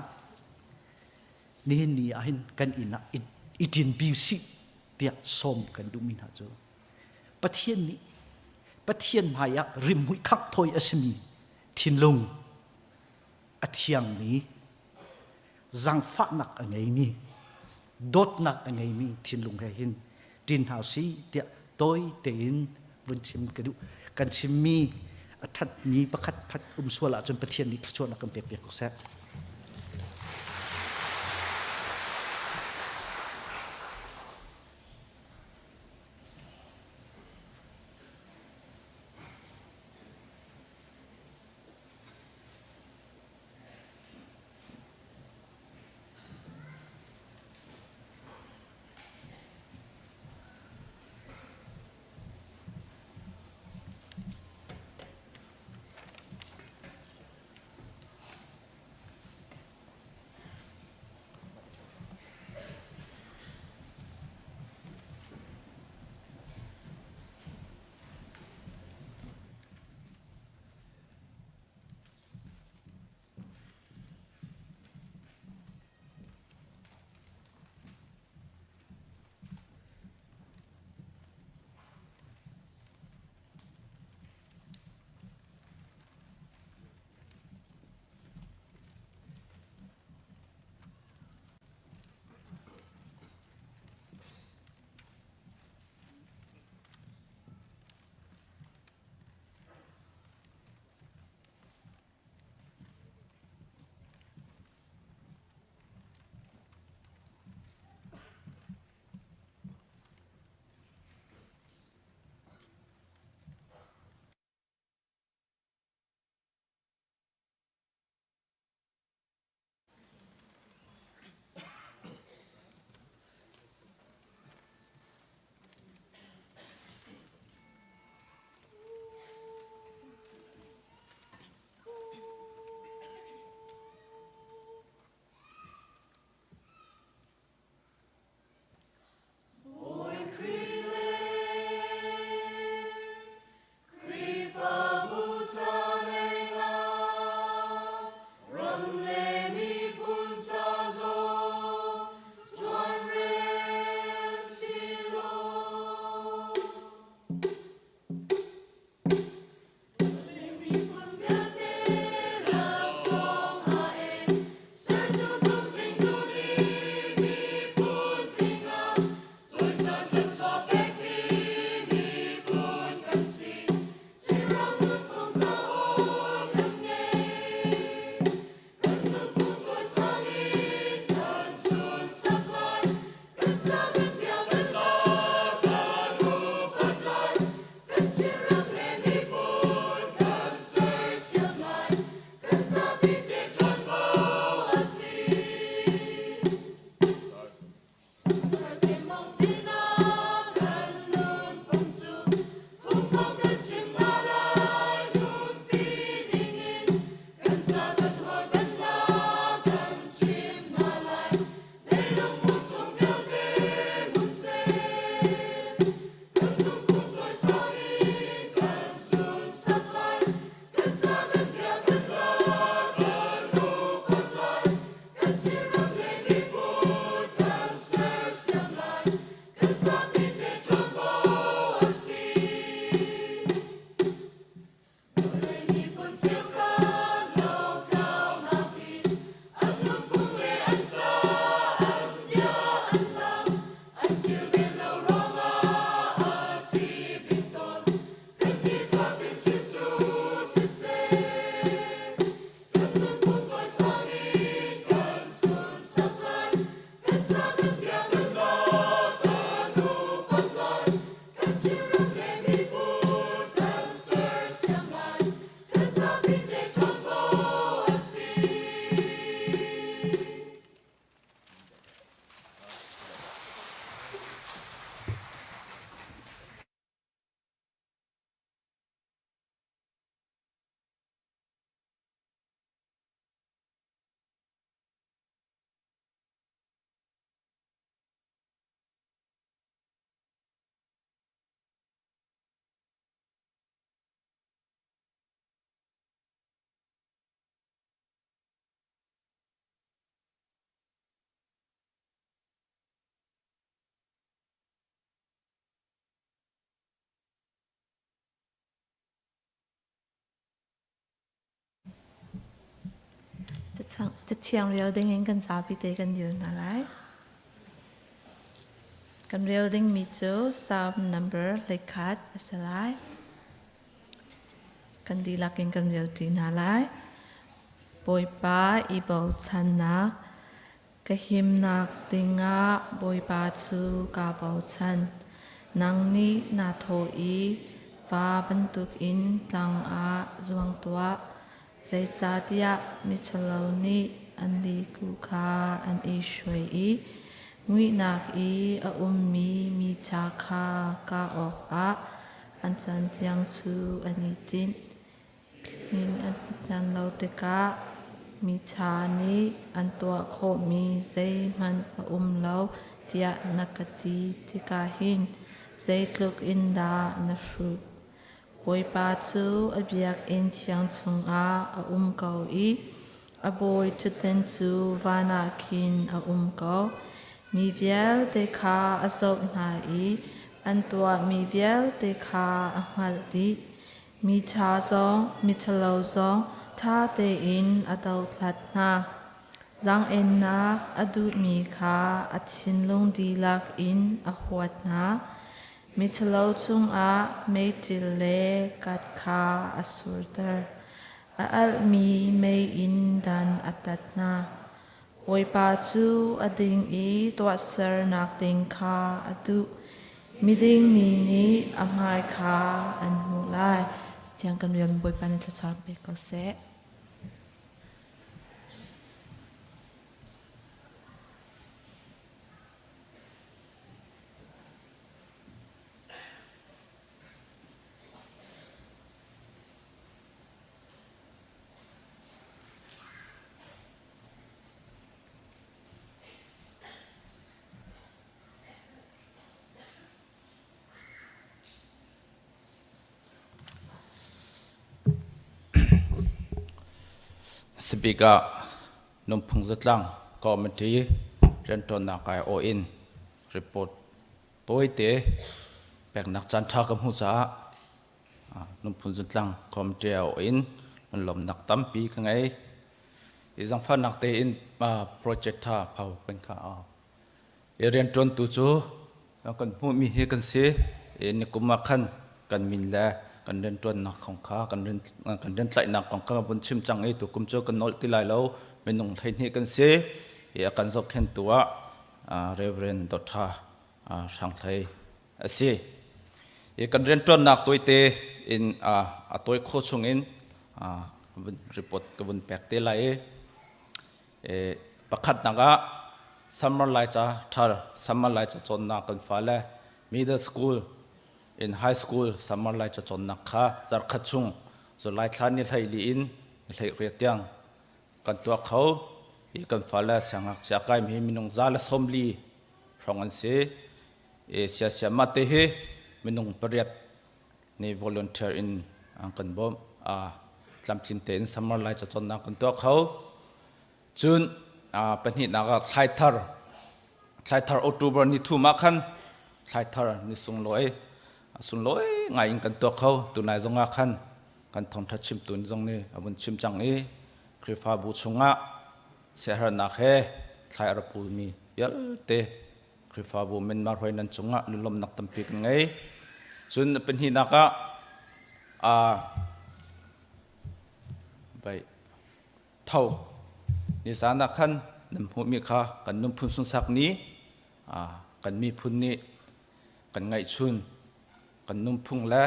nihin ni ah hin kan inn ah i ṭinpi sih tiah sawm kan duhmi hna cu Pathian nih Pathian hmai ah rimhmui khangh thawi a simi thinlung a thiangmi zaangfahnak a ngeimi dawtnak a ngeimi thinlung he hin ṭin hna usih tiah tawi tein vun chim ka duh. Kan chimmi a ṭhatmi pakhat phat um sual ahcun Pathian nih thluachuahnak kan pek piak ko seh. Cathiang rel dingin kan zapi te kan dir hna lai. Kan rel dingmi cu Psalm number 21 a si lai. Kan dihlak in kan rel ṭi hna lai. Bawipa i bochannak ka himnak dingah Bawipa cu kaa bochan. Nang nih naa thawh i va bantukin tlang ah zuang tuah. Zeicahtiah miṭhalo nih an liku kha an i hruai i muihnak i a ummi mi ṭha kha kah awkah an cantiang cu an i tinh. Thling an can lo tikah mi ṭha nih an tuah khawhmi zeihmanh a um lo tiah na ka ti tikah hin zeitluk in dah na hruh. Bawipa cu a biakinn thiang chungah a um ko i a bawi ṭhutdan cu van ah khin a um ko. Mi vialte kha a zoh hna i an tuahmi vialte kha a hngalh dih. Mi ṭha zong, miṭhalo zong ṭha tein a dothlat hna. Zaang-ennak a duhmi kha a thinlung dihlak in a huat hna. Miṭhalo cungah meiṭil le kat kha a surter. A alhmi mei in dan a tat hna. Bawipa cu a ding i tuahsernak ding kha a duh. Miding mi nih a hmai kha an hmuh lai. Thiang kan rian Bawipa nih thluachuah pe ko seh. Sibik ah nunphung zatlang committee rianṭuannak aiawh in report tawite peknak caanṭha ka hmuh caah nunphung zatlang committee aiawh in lawmnak tampi ka ngei. I zangfahnak tein project ṭha phau kan kha I rianṭuantu cu kan hmuhmi hi kan si. I nikum ah khan kan min le kan rianṭuannak kong kha kan rian tlaihnak kong kha vun chim cang i tukum cu kan nolh ti lai lo. Minung 12 kan si. I a kan zohkhenhtu ah Reverend Dr. Hrang Hlei a si. I kan rianṭuannak tawite in a tawi khawh chungin report ka vun pek te lai i Pakhatnak ah summer laica thar summer laica cawnnak kan fale middle school in high school summer laica cawnnak kha zarkhat chung July thla ni 14 in ni 18 tiang kan tuah kho. Hi kan fale siangngakchia kaimi minung 140 hrawng an si. Siasia mah te hi minung pariat nih volunteer in an kan bawmh. Tlamtlin tein summer lai cacawnnak kan tuah kho. Cun pahnihnak ah thlaithar thlaithar October ni thum ah khan thlaithar ni sunglawi sunglawi ngai in kan tuah kho. Tunai zong ah khan kan thawngtha chimtu zong nih a vun chim cang i Khrihfabu chungah siaherhnak he thlai a ra pumi vialte Khrihfabu Myanmar hoi nan cungah lunglawmhnak tampi kan ngei. Cun pahnihnak ah bai tho nizan ah khan nan hmuhmi kha kan nunphun sunsak ni kan miphun nih kan ngaihchun kan nunphung le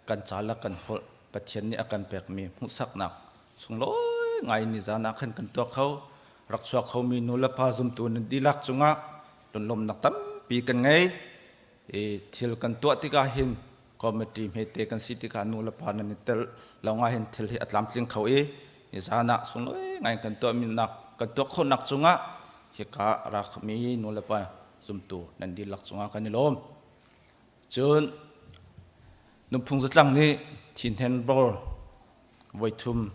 kan ca le kan holh Pathian nih a kan pekmi hmuhsaknak sunglawi ngai nizan ah khan kan tuah kho rak chuak khomi nu le pa zumtu nan dihlak cungah lunglawmhnak tampi kan ngei i thil kan tuah tikah hin committee hmete kan si tikah nu le pa nan i tel lo ngai hin thil hi a tlamtling kho i nizan ah sunglawi ngai kan tuahmi nak kan tuah khawhnak cungah hika rakmi nu le pa zumtu nan dihlak cungah kan i lawm Cun nunphung zatlang nih thinhen bor voithum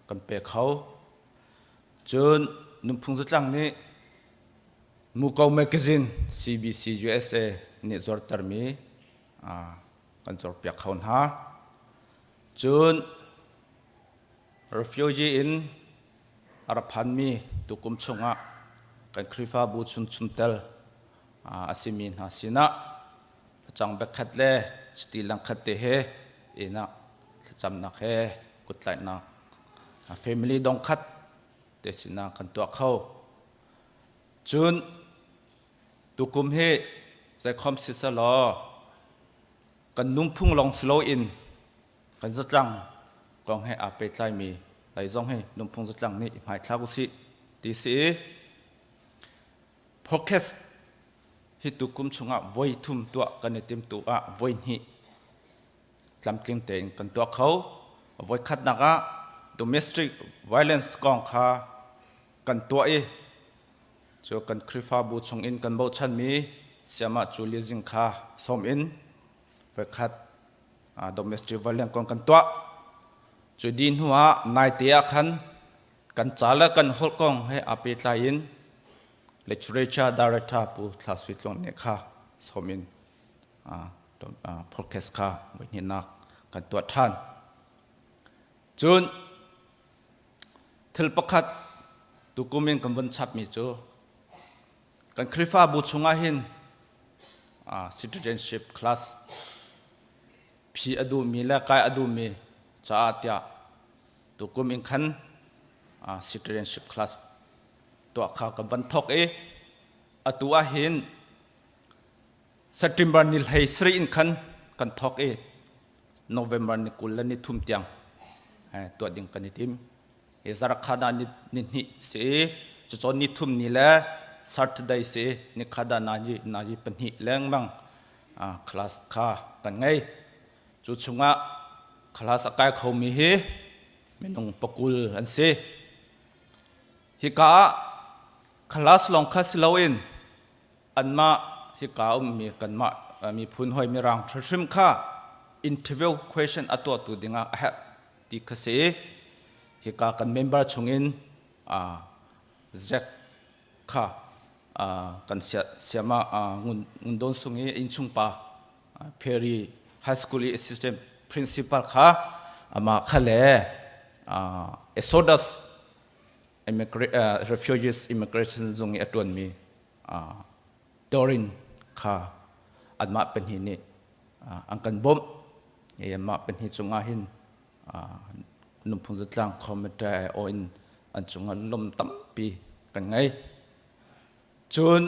kan pe kho. Cun nunphung zatlang nih Muko Magazine CBC USA nih zuartermi kan cawrpiak kho hna. Cun refugee in A ra phanmi tukum chungah kan Khrihfabu chung chungtel a simi hna sinah facang bekhat le chiti langkhat te he inn ah thlacamnak he kuttlaihnak family dongkhat te sinah kan tuah kho. Cun tukum hi zeikhom siselaw kan nungphung lawng si loin kan zatlang kong he aa pehtlaimi lei zong hi nungphung zatlang nih i hmaithlak usih ti si i podcast hi tukum chungah voi thum tuah kan i tim tu ah voi hnih tlamtling tein kan tuah kho. Voi khatnak ah domestic violence kong kha kan tuah i cu kan Khrihfabu chungin kan bochanmi siamah cu lizing kha sawm in voikhat domestic violence kong kan tuah. Cu di hnu ah naite ah khan kan ca le kan holh kong he aa pehtlai in literature director Pu Thla Sui Tluang nih kha sawm in podcast kha voihnihnak kan tuah ṭhan. Cun thil pakhat tukum in kan vun chapmi cu kan Khrihfabu chungah hin citizenship class phi a duhmi le kai a duhmi caah tiah tukum in khan citizenship class tuah kha kan van thawk i atu ah hin September ni hlei sarih in khan kan thawk i November ni 20 le ni thum tiang tuah ding kan i tim. Hi zarkhada ni ni hnih si i cucawn ni thum ni le Saturday si ni khada naji naji pahnih lengmang class kha kan ngei. Cu chungah class a kai khomi hi minung pakul an si. Hika ah class lawng kha si loin anmah hika ummi kanmah miphun hoi mirang hrimhrim kha interview question a tuahtu dingah a herh ti kha si hika kan member chungin Zack kha kan siama Ngundon sung i innchungpa Perry High School i assistant principal kha amah kha le Exodus refugees immigration zung i a ṭuanmi Dorin kha anmah pahnih nih an kan bawmh. I anmah pahnih cungah hin nunphung zatlang committee aiawh in an cungah lawm tampi kan ngei. Cun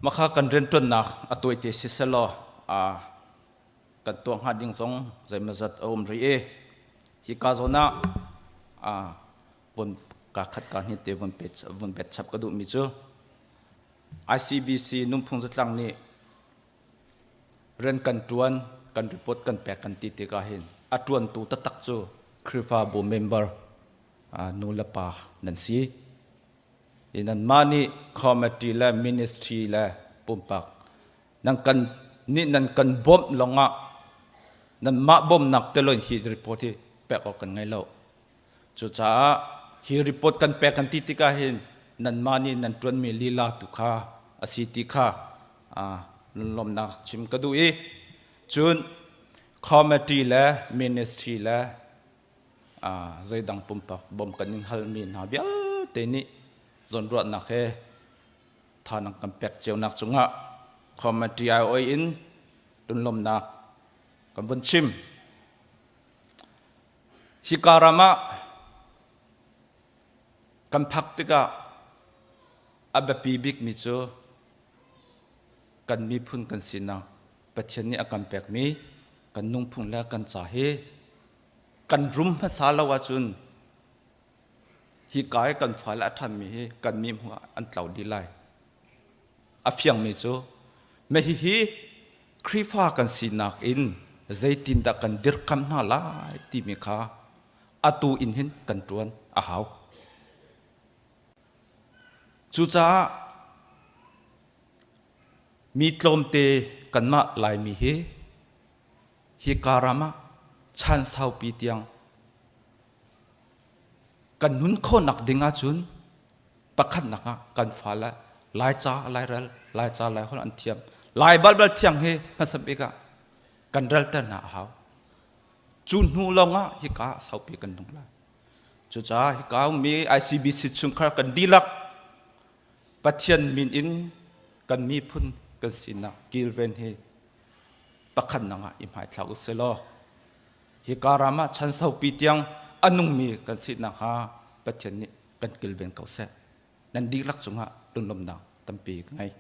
Makha kan rianṭuannak a tuaite siselaw kan tuah hnga ding zong zeimawzat a um rih i hika zawn ah vun ka khat ka hnih te vun pet vun bet chap ka duhmi cu ICBC nunphung zatlang nih rian kan ṭuan kan report kan pek kan ti tikah hin a ṭuantu taktak cu Khrihfabu member nu le pa nan si. I nanmah nih committee le ministry le pumpak nan kan nih nan kan bawmh lawngah nanmah bawmhnak telon hi report hi pek awk kan ngei lo. Cucaah hi report kan pek kan ti tikah hin nanmah nih nan ṭuanmi lila tu kha a si ti kha lawmnak chim ka duh i cun committee le ministry le zeidang pumpak bawm kan in halmi hna vialte nih zawnruahnak he tha nan kan pek cionak cungah committee aiawh in lunglawmnak kan vun chim. Hika ram ah kan phak tikah a biapi bikmi cu kan miphun kan sinak Pathian nih a kan pekmi kan nungphung le kan ca hi kan rum hmasa lo ahcun hika i kan fale a ṭhanmi hi kan mi hmuh ah an tlo dih lai. A fiangmi cu mah hihi Khrihfa kan sinak in zeitindah kan dirkamh hna lai timi kha atu in hin kan ṭuan a hau. Cucaah mi tlawmte kanmah Laimi hi hika ram ah chan saupi tiang kan nun khawhnak ding ahcun. Pakhatnak ah kan fale Laica, Lairel, Laica, Laiholh an thiam. Lai balbal thiang hi hmasa bik ah kan relter hna a hau. Cu hnu lawng ah hika ah saupi kan nung lai. Cucaah hika ummi ICBC chungkhar kan dihlak Pathian min in kan miphun kan sinak kilven hi pakhatnak ah i hmaithlak u sih law hika ram ah chan saupi tiang a nungmi kan si nakhnga Pathian nih kan kilven ko seh. Nan dihlak cungah lunglawmhnak tampi ka ngei.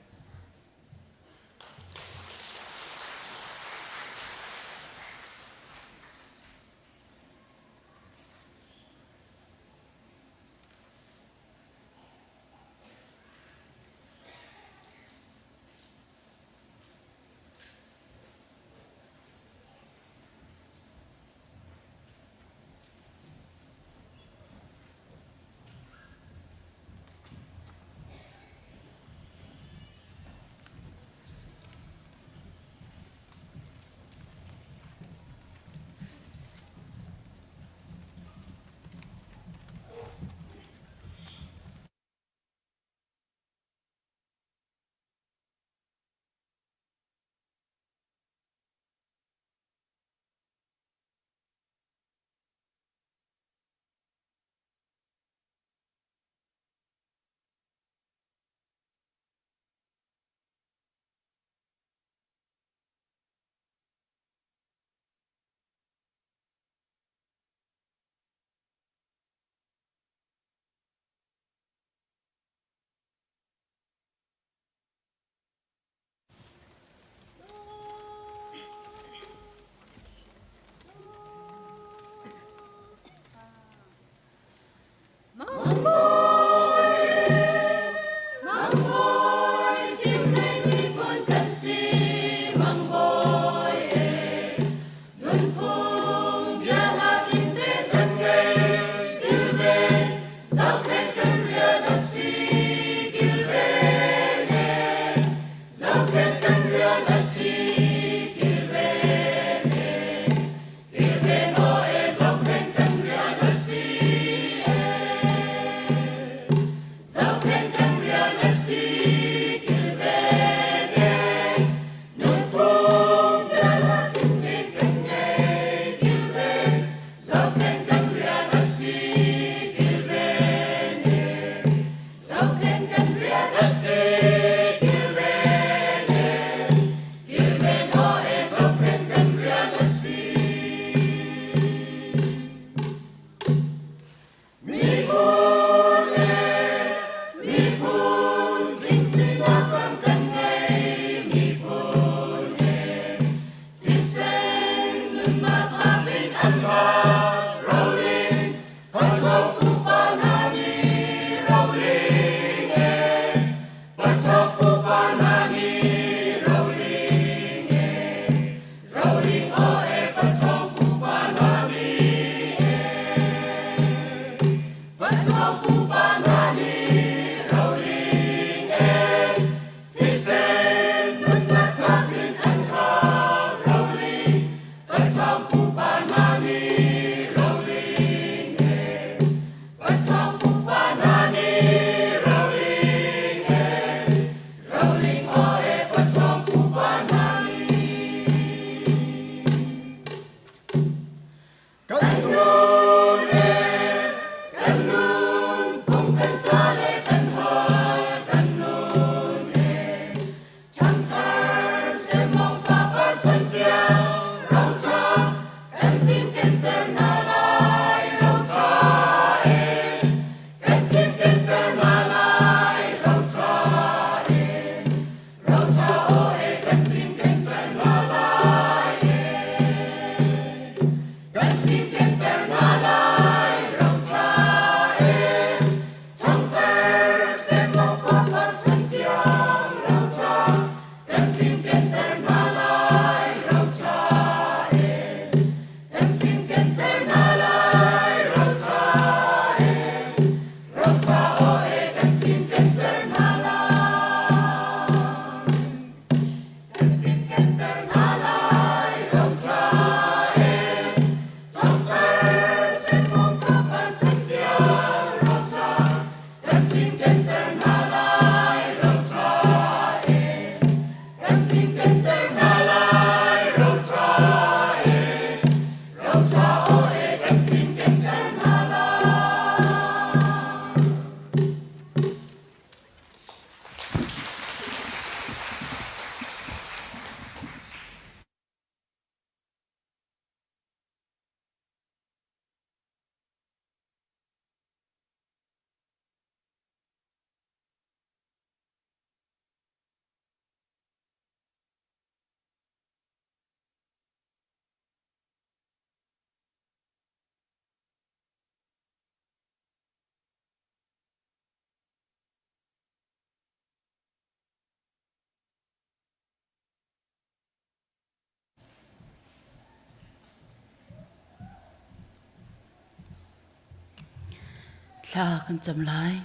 Thla kan cam lai.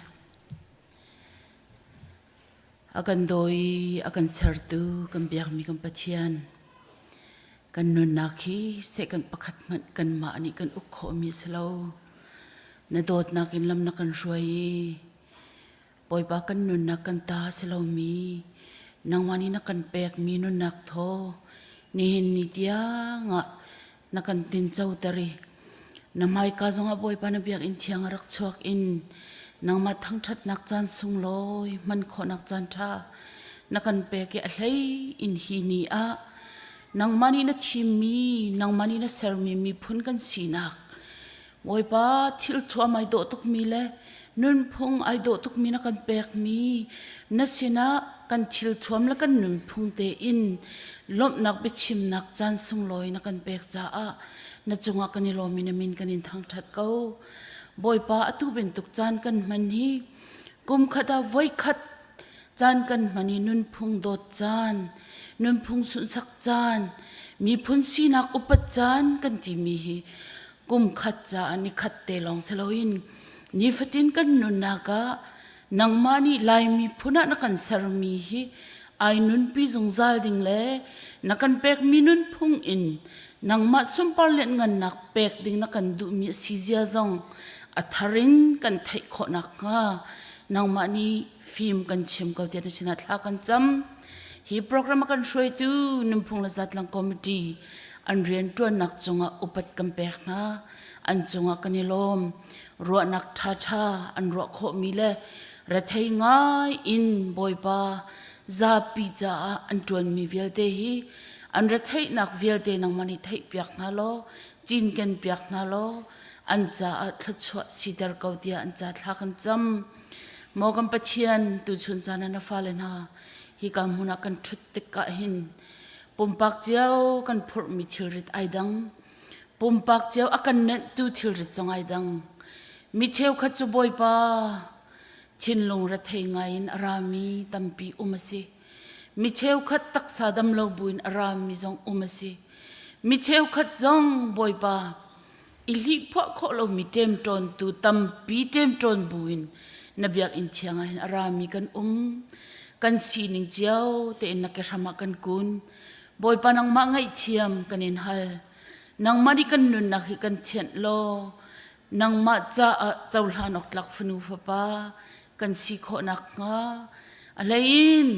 A kan daw i a kan sertu kan biakmi kan Pathian kan nunnak hi seh kan pakhat hmanh kanmah nih kan uk khawhmi a si lo. Na dawtnak in lam na kan hruai i Bawipa kan nunnak kan ta a si lomi nangmah nih na kan pekmi nunnak thaw nihin ni tiang ah na kan tincoter i na hmaika zongah Bawipa na biakinn thiang a rak chuak in nangmah thangṭhatnak caan sunglawi hman khawhnak caan ṭha na kan pek i a hlei in hi ni ah nangmah nih na thimmi nangmah nih na sermi miphun kan sinak Bawipa thil thuam ai dawh tukmi le nunphung ai dawh tukmi na kan pekmi na sinah kan thil thuam le kan nunphung tein lawmhnak biachimnak caan sunglawi na kan pek caah na cungah kan i lawm i na min kan in thangṭhat ko. Bawipa atu bantuk caan kan hman hi kum khat ah voikhat caan kan hman i nunphung dawt caan, nunphung sunhsak caan, miphun sinak upat caan kan timi hi kum khat caah ni khat te lawng si loin nifatin kan nunnak ah nangmah nih Laimi phun ah na kan sermi hi ai nunpi zungzal ding le na kan pekmi nunphung in nangmah sunpar lianhngannak pek ding na kan duhmi a si zia zong a thar in kan theih khawh nakhnga nangmah nih fim kan chim ko tiah na sinah thla kan cam. Hi program a kan hruaitu Nunphung le Zatlang Committee an rianṭuannak cungah upat kan pek hna. An cungah kan i lawm. Ruahnak ṭhaṭha an ruah khawhmi le rethei ngai in Bawipa zapi caah an ṭuanmi vialte hi an retheihnak vialte nangmah nih theihpiak hna law cinken piak hna law an caah thluachuah siter ko tiah an ca thla kan cam. Maw kan Pathian, tuchun caan ah na fale hna hika hmun ah kan ṭhut tik ah hin pumpak cio kan phurhmi thilrit ai dang. Pumpak cio a kan nenhtu thilrit zong ai dang. Mi cheukhat cu Bawipa thinlung rethei ngai in a rami tampi um a si. Mi cheukhat taksa dam lo buin a rami zong um a si. Mi cheukhat zong Bawipa i hlihphuah khawh lomi ṭemṭawntu tampi ṭemṭawn buin na biakinn thiang ah hin a rami kan um. Kan sining cio tein na kehram ah kan kun. Bawipa nangmah ngaihthiam kan in hal. Nangmah nih kan nunnak hi kan thianh law nangmah caah cohlan awk tlak fanu fapa kan si khawh nakhnga a hleiin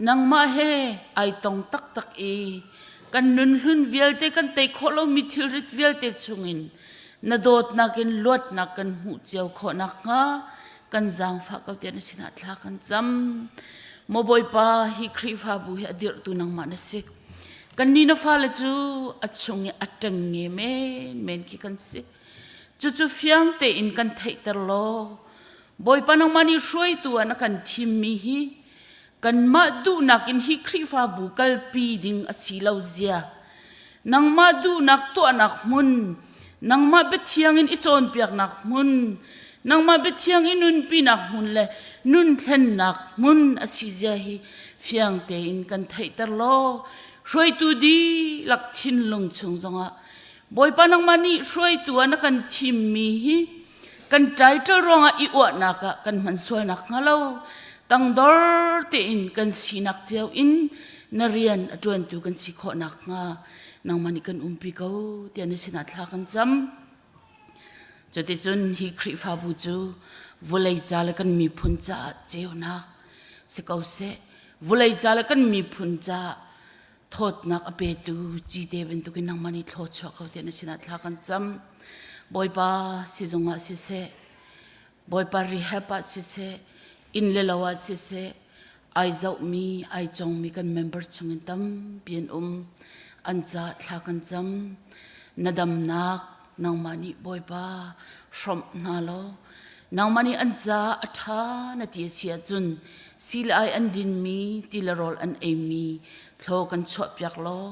nangmah he ai tong taktak i kan nunhlun vialte kan tei khawh lomi thilrit vialte chungin na dawtnak in luatnak kan hmuh cio khawh nakhnga kan zaangfah ko tiah na sinah thla kan cam. Maw Bawipa, hi Khrihfabu hi a dirhtu nangmah na si. Kannih na fale cu a chung i a ṭengnge menmen khi kan si. Cucu fiang tein kan theihter law Bawipa nangmah nih hruaitu ah na kan thimmi hi kanmah duhnak in hi Khrihfabu kalpi ding a si lo zia nangmah duhnak tuahnak hmun nangmah biathiang in i cawnpiaknak hmun nangmah biathiang i nunpinak hmun le nun thlennak hmun a si zia hi fiang tein kan theihter law hruaitu dihlak thinlung chung zongah Bawipa nangmah nih hruaitu ah na kan thimmi hi kan title ruangah i uahnak ah kan hman sualnak hnga lo tangdor tein kan sinak cio in na rian a ṭuantu kan si khawh nakhnga nangmah nih kan umpi ko tiah na sinah thla kan cam. Cuticun hi Khrihfabu cu vawlei ca le kan miphun caah ceunak si ko seh. Vawlei ca le kan miphun caah thawtnak a petu cite bantukin nangmah nih thlaw chuah ko tiah na sinah thla kan cam. Bawipa sizung ah siseh, Bawipa rehab ah siseh, inn le lo ah siseh, ai zohmi, ai congmi kan member chungin tampi an um. An ca thla kan cam. Na damnak nangmah nih Bawipa hrawmh hna law nangmah nih an ca a ṭha na ti a si ahcun sii-ai an dinmi ti le rawl an eimi thlaw kan chuahpiak law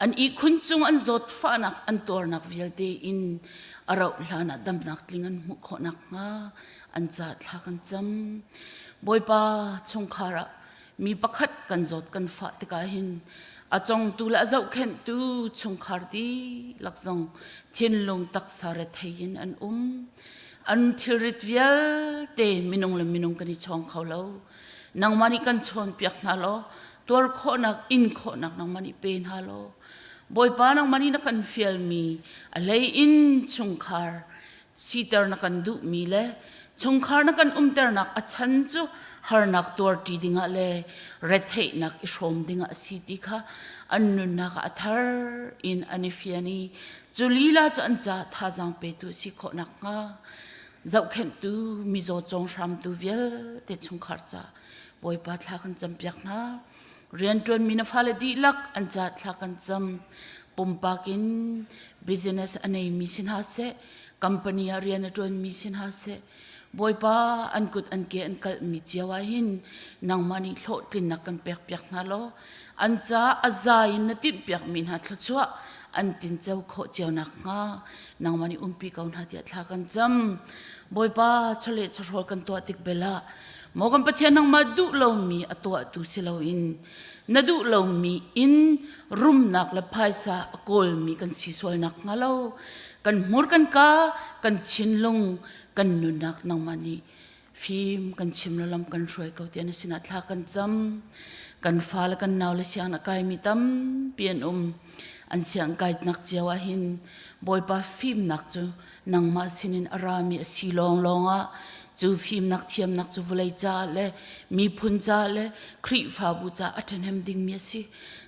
an ihkhun cung an zawtfahnak an tuarnak vialte in a rauh hlan ah damnak tling an hmuh khawh nakhnga an ca thla kan cam. Bawipa chungkhar ah mi pakhat kan zawt kan fah tikah hin a congtu le a zohkhenhtu chungkhar dihlak zong thinlung taksa rethei in an um. An thilrit vialte minung le minung kan i chawng kho lo. Nangmah nih kan chawnpiak hna law tuar khawhnak in khawhnak nangmah nih pe hna law Bawipa nangmah nih na kan fialmi a hlei in chungkhar siter na kan duhmi le chungkhar na kan umternak a chan cu harnak tuarṭi dingah le retheihnak i hrawm dingah a si ti kha an nunnak ah a thar in an i fian i cu lila cu an ca thazaang petu a si khawh nakhnga zohkhenhtu mizaw cawnghramtu vialte chungkhar ca Bawipa thla kan campiak hna. Rianṭuanmi na fale dihlak an ca thla kan cam. Pumpak in business a neimi si hna seh, company ah rian a ṭuanmi si hna seh, Bawipa an kut an ke an kalhmi cio ah hin nangmah nih hlawhtlinnak kan pekpiak hna law an ca a za in na timhpiakmi hna thluachuah an tinco khawh cio nakhnga nangmah nih umpi ko hna tiah thla kan cam. Bawipa chawleh chawhrawl kan tuah tik bel ah Maw kan Pathian nangmah duh lomi a tuahtu si loin na duh lomi in rumnak le phaisa a kawlmi kan si sual nakhnga lo kan hmur kan ka kan thinlung kan nunnak nangmah nih fim kan chim lo lam kan hruai ko tiah na sinah thla kan cam kan fa le kan nau le siang na kaimi tampi an um an siang kainak cio ah hin Bawipa fimnak cu nangmah sinin a rami a si lawnglawng ah cu fimnak thiamnak cu vawlei caah le miphun caah le Khrihfabu caah a ṭhahnem dingmi a si.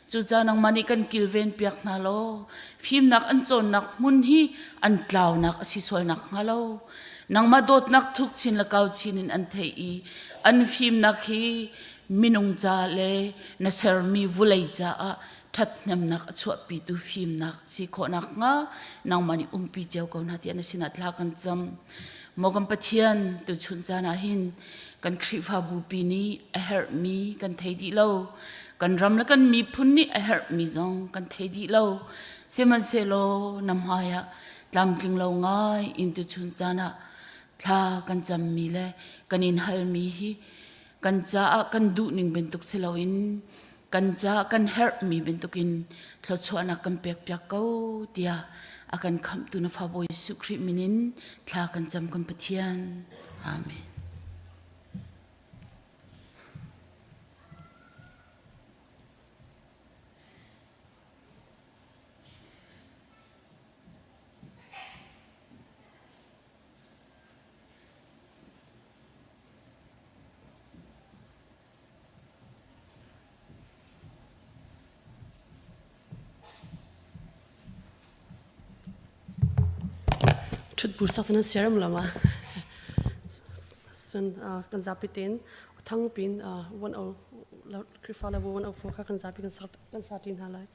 Cucaah nangmah nih kan kilven piak hna law fimnak an cawnnak hmun hi an tlaunak a si sual nakhnga lo nangmah dawtnak thuk chin le kau chin in an theih i an fimnak hi minung ca le na sermi vawlei caah ṭhathnemnak a chuahpitu fimnak si khawh nakhnga nangmah nih umpi cio ko hna tiah na sinah thla kan cam. Maw kan Pathian, tuchun caan ah hin kan Khrihfabu pi nih a herhmi kan thei dih lo. Kan ram le kan miphun nih a herhmi zong kan thei dih lo. Sihmanhsehlaw na hmai ah tlamtling lo ngai in tuchun caan ah thla kan cammi le kan in halmi hi kan caah kan duhning bantuk si loin kan caah kan herhmi bantukin thluachuahnak kan pekpiak ko tiah a kan khamhtu na fa Bawi Jesuh Khrih min in thla kan cam kan Pathian. Amen. Ṭhutbu sak nan siaram lo ma? Cun kan zapi tein thang pin one o Khrihfa level 104 kha kan zapi kan sa ṭi hna lai.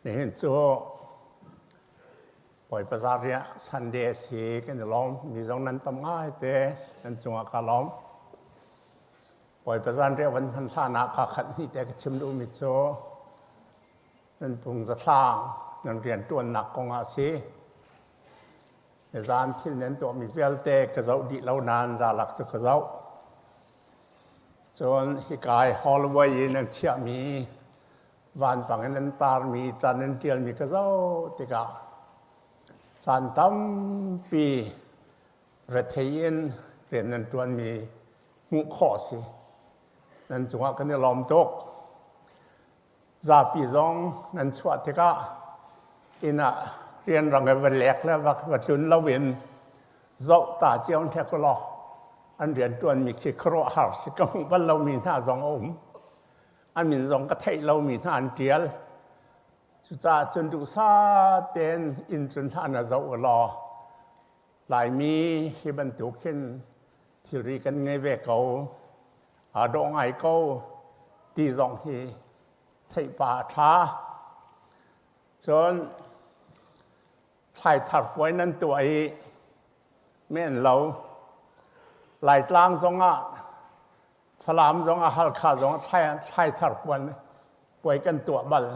Nihin cu Bawipa Zarriah Sunday a si kan i lawm. Mi zong nan tam ngai te nan cungah ka lawm. Bawipa Zanriah van hman hlan ah ka khat hnih te ka chim duhmi cu nan pung zatlang nan rianṭuannak kong ah a si. Nizan thil nan tuahmi vialte ka zoh dih lo nain zalak cu ka zoh. Cun hika i hallway i nan chiahmi vanpang in an tarmi ca nan ṭialmi ka zoh tikah caan tampi rethei in rian nan ṭuanmi hmuh khawh a si. Nan cungah kan i lawm tuk. Zapi zong nan chuah tikah inn ah rianrang i va lek le va tlun loin zoh ta cio hnek law an rianṭuanmi khi khuaruahhar si ka hmuh bal lomi hna zong a um. A min zong ka theih lomi hna an ṭial. Cucaah cun duhsah tein inn tlun hlan ah zoh u law Laimi hi bantuk hin thilri kan ngei ve ko, aa dawh ngai ko ti zong hi theihpa a ṭha. Cun thlaithar puai nan tuah i men lo Laitlang zongah Falam zongah Halkha zongah thlaithar puan puai kan tuah bal.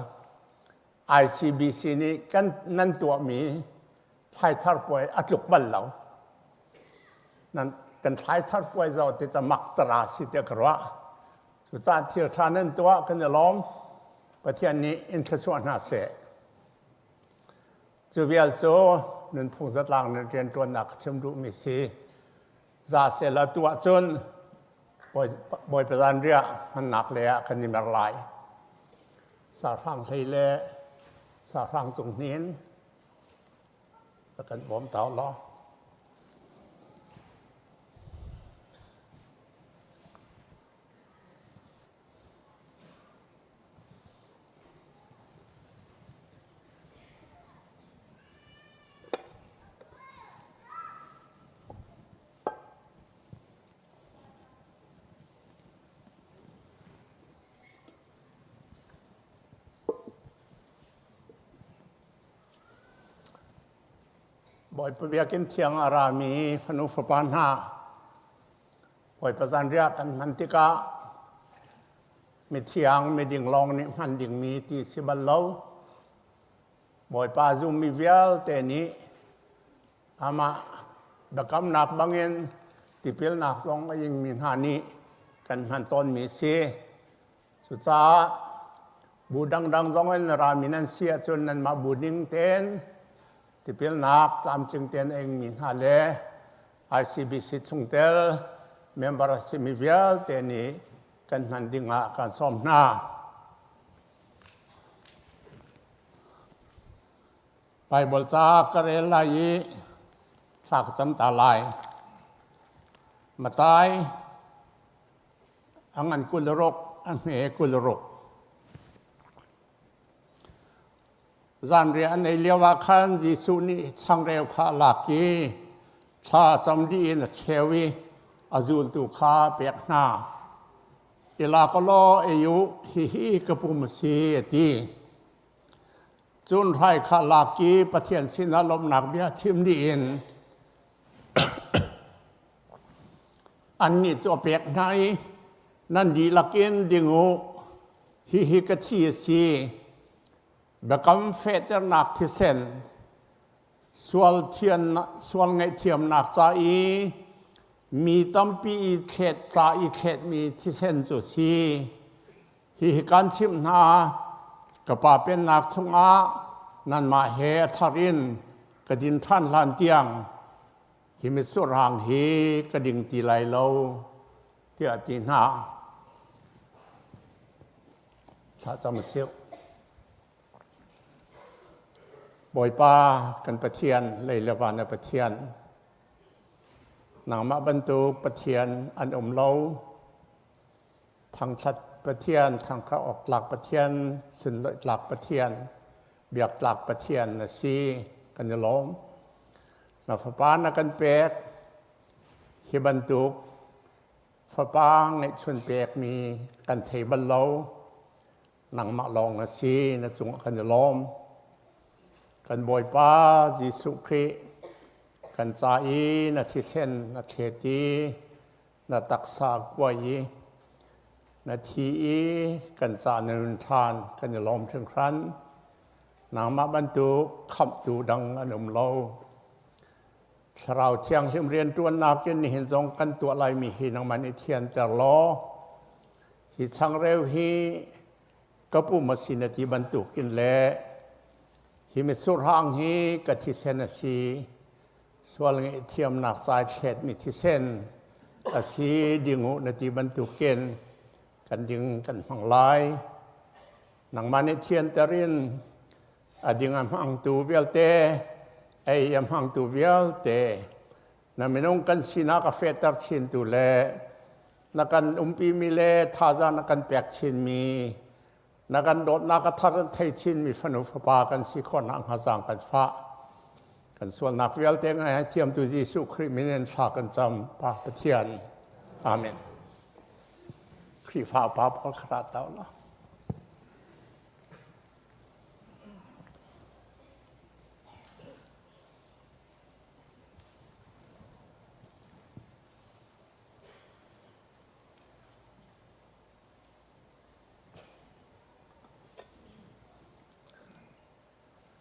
ICBC nih kan nan tuahmi thlaithar puai a tluk bal lo. Nan kan thlaithar puai zo ti ca mak tara si tiah ka ruah. Cucaah thil ṭha nan tuah kan i lawm. Pathian nih in thluachuah hna seh. Cu vial cu nunphung zatlang nan rianṭuannak ka chim duhmi si. Za sehla tuah cun Bawipa zanriah hmannak le ah kan i mer lai. Sahrang hlei le sahrang cung hnin rak kan bawm ta law. Bawipa biakinn thiang a rami fanu fapa hna, Bawipa zanriah kan hman tikah mithiang miding lawng nih hman dingmi ti si bal lo. Bawipa zummi vialte nih amah biakamnak bangin tipilnak zong a ingmi hna nih kan hman tawnmi si. Cucaah bu dangdang zong in rami nan si ahcun nanmah bu ning tein tipilnak tlamtling tein a ingmi hna le ICBC chungtel member a simi vialte nih kan hman ding ah kan sawm hna. Bible ca ka rel lai i thla ka cam ta lai. Matai a ngan 26 a hme 26. Zanriah an ei lio ah khan Jesuh nih changreu kha a lak i thla cam dih in a cheu i a zultu kha a pek hna. I lak law ei u, hihi ka pum a si, a ti. Cun hrai kha lak i Pathian sinah lawmhnak bia chim dih in annih cu a pek hna i nan dihlak in ding u, hihi ka thi a si. Biakam fehternak thisen, sual, thian, sual ngaihthiamnak ca i mi tampi i thlet ca i thletmi thisen cu a si. Hihi kan chimh hna, ka Pa pennak chungah nanmah he a thar in ka din ṭhan hlan tiang hi mitsur hang hi ka ding ti lai lo, tiah a ti hna. Thlacam a si. Bawipa kan Pathian, lei le van a Pathian, nangmah bantuk Pathian an um lo. Thangṭhat Pathian, thangṭhat awk tlak Pathian, sunlawih tlak Pathian, biak tlak Pathian na si. Kan i lawm. Na fapa na kan pek. Hi bantuk fapa ngeihchun pekmi kan thei bal lo. Nangmah lawng na si, na cungah kan i lawm. Kan Bawipa Jesuh Khrih, kan ca i na thisen na thlet i na taksa kuai i na thi i kan ca na nun ṭhan kan i lawm hringhran. Nangmah bantuk khamhtu dang an um lo. Thlarau Thianghlim rianṭuannak in nihin zong kan tuah laimi hi nangmah nih thianter law hi changreu hi ka pum a si na ti bantukin le hi mitsurhang hi ka thisen a si sual ngaihthiamnak ca i thletmi thisen a si ding u na ti bantukin kan ding kan hmang lai. Nangmah nih thianter in a ding a hmangtu vialte ei a hmangtu vialte na minung kan sinak a fehter chintu le na kan umpimi le thazaang na kan pek chinmi na kan dawtnak a thar an thei chinmi fanu fapa kan si khawhnak hnga zaang kan fah kan sualnak vialte ngai thiamtu Jesuh Khrih min in thla kan cam Pa Pathian Amen Khrihfa pa pawl khara tau la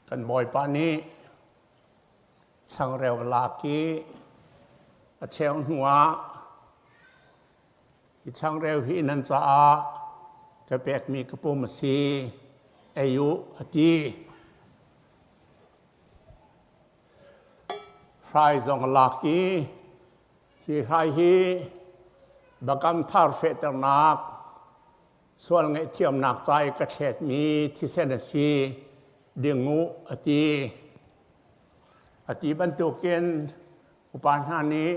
Kan Bawipa nih changreu lak i a cheu hnuah Hi changreu hi nan caah ka pekmi ka pum a si, ei u, a ti. Hrai zong a lak i hi hrai hi biakam thar fehternak, sual ngaihthiamnak ca i ka thletmi thisen a si, ding u, a ti. A ti bantukin upa hna nih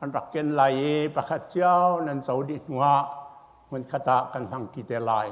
an rak ken lai i pakhat cio nan co dih hnuah hmunkhat ah kan hmangṭi te lai.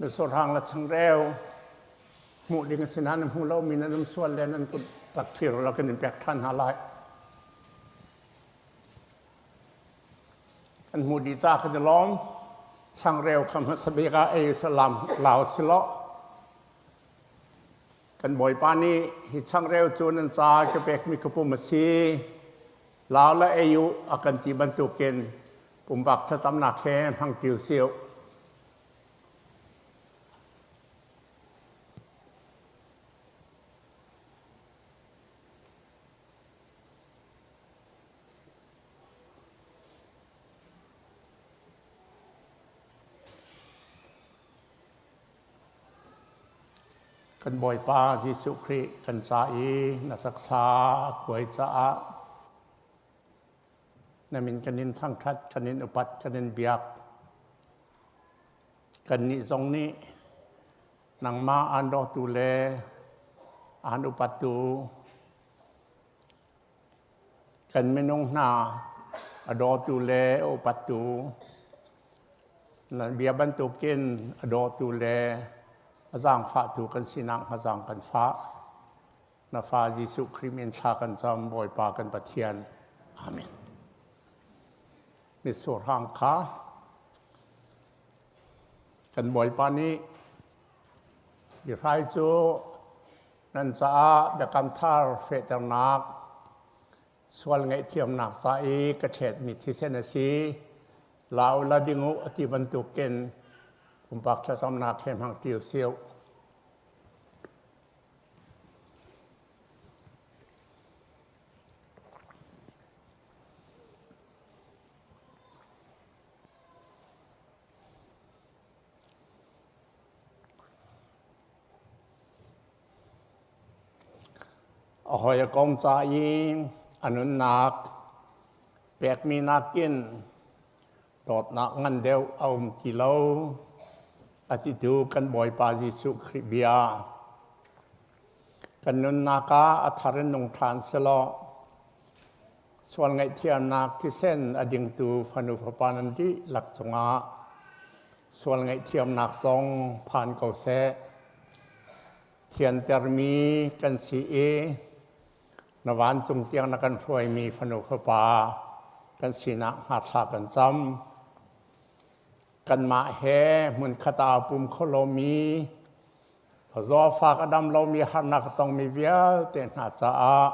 Misurhang le changreu hmuh ding a si nain hmu lomi nan um sual le nan kut rak thlir law kan in pek ṭhan hna lai. Kan hmuh dih ca kan i lawm. Changreu kha hmasa bik ah ei salam lau si law kan Bawipa nih hi changreu cu nan ca ka pekmi ka pum a si. Lau le ei u a kan ti bantukin pumpak thlacamnak he hmang ti usih. Kan Bawipa Jesuh Khrih kan ca i na taksa a kuai caah na min kan in thangṭhat, kan in upat, kan in biak. Kannih zong nih nangmah aan dawtu le aan upattu kan minung hna a dawtu le a upattu nan bia bantukin a dawtu le a zaangfahtu kan sinak hnga zaang kan fah. Na fa Jesuh Khrih min thla kan cam Bawipa kan Pathian. Amen. Mitsur hang kha kan Bawipa nih hi hrai cu nan caah biakam thar fehternak sual ngaihthiamnak ca i ka thletmi thisen a si la u la ding u a ti bantukin pumpak thlacamnak he hmang ṭi usih. A hawikom ca i a nunnak pekmi nakin dawtnak ngan deuh a um ti lo a titu kan Bawipa Jesuh Khrih bia. Kan nunnak ah a thar in nung ṭhan selaw Sual ngaihthiamnak thisen a dingtu fanu fapa nan dihlak cungah sual ngaihthiamnak zong phan ko seh. Thiantermi kan si i na vancung tiang na kan hruaimi fanu fapa kan sinak hnga thla kan cam. Kanmah he hmunkhat ah pum kho lomi zawfak a dam lomi harnak a tongmi vialte hna caah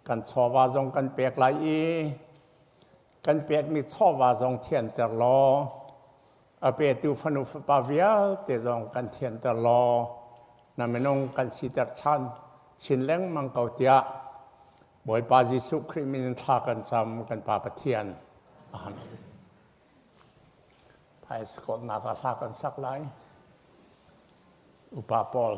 kan chawva zong kan pek lai i kan pekmi chawva zong thianter law a petu fanu fapa vialte zong kan thianter law na minung kan siter chan chin lengmang ko tiah Bawipa Jesuh Khrih min in thla kan cam kan Pa Pathian. Amen. Phaisa ah hla kan sak lai. Upa Paul.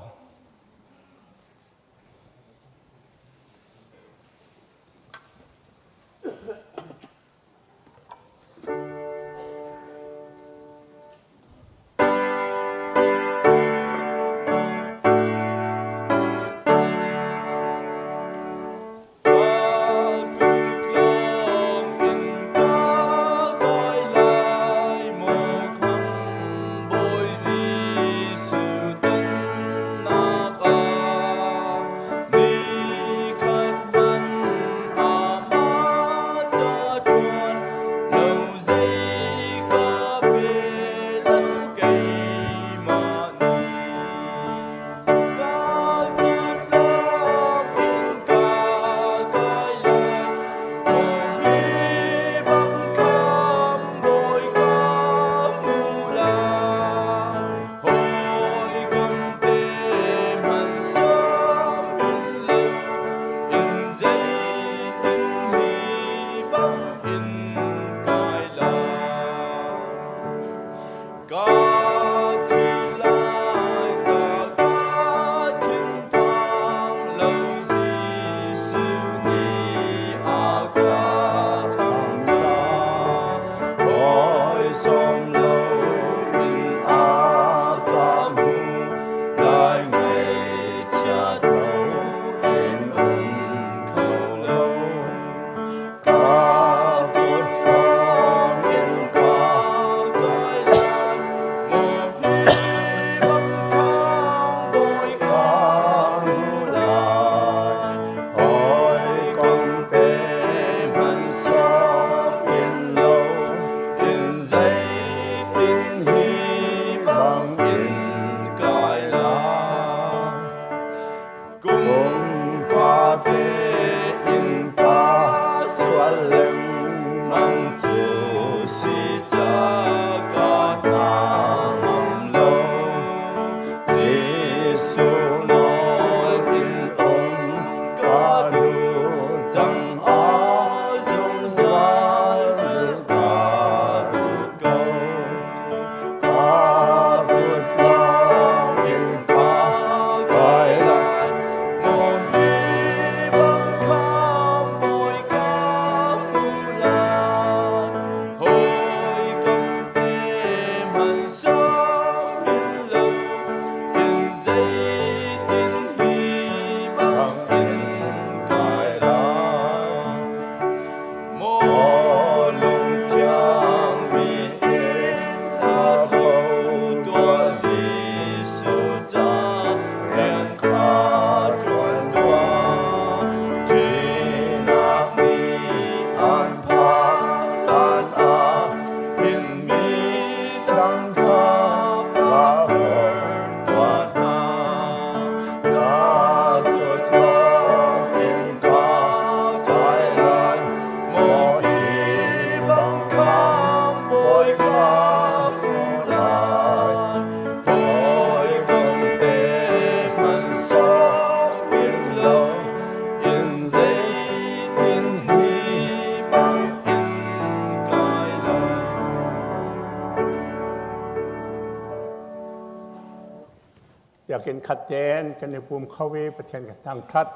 Biakinn khat tein kan i pum kho i Pathian kan thangṭhat.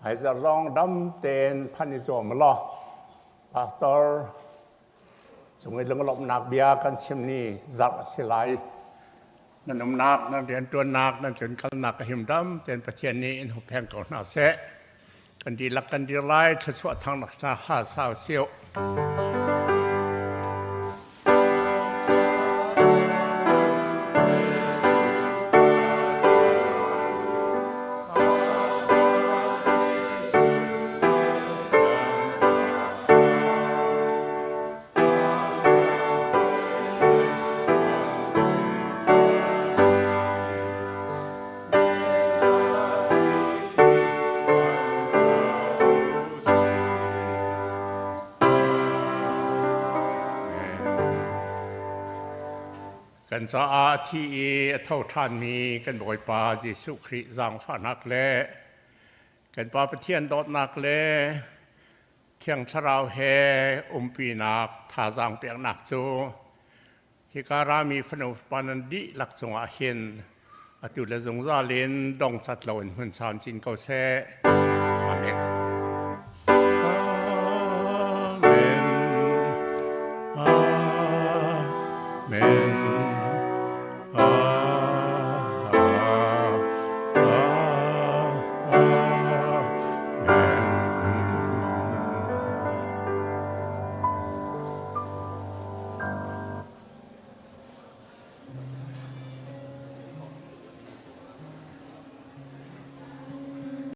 Hmaizarh lawng dam tein phanh i zuam law Pastor cung i lunglawmhnak bia kan chim ni zarh a si lai. Nan umnak, nan rianṭuannak, nan tlunkalnak a him dam tein Pathian nih in huppheng ko hna seh. Kan dihlak kan dir lai, thluachuah thangnak hna ha sau siu. Kan caah a thi i a tho ṭhanmi kan Bawipa Jesuh Khrih zaangfahnak le kan Pa Pathian dawtnak le Thiang Thlarau he umpinak thazaang peknak cu Hika rami fanu fapa nan dihlak cungah hin atu le zungzal in dongcat loin hmun camcin ko seh. Amen.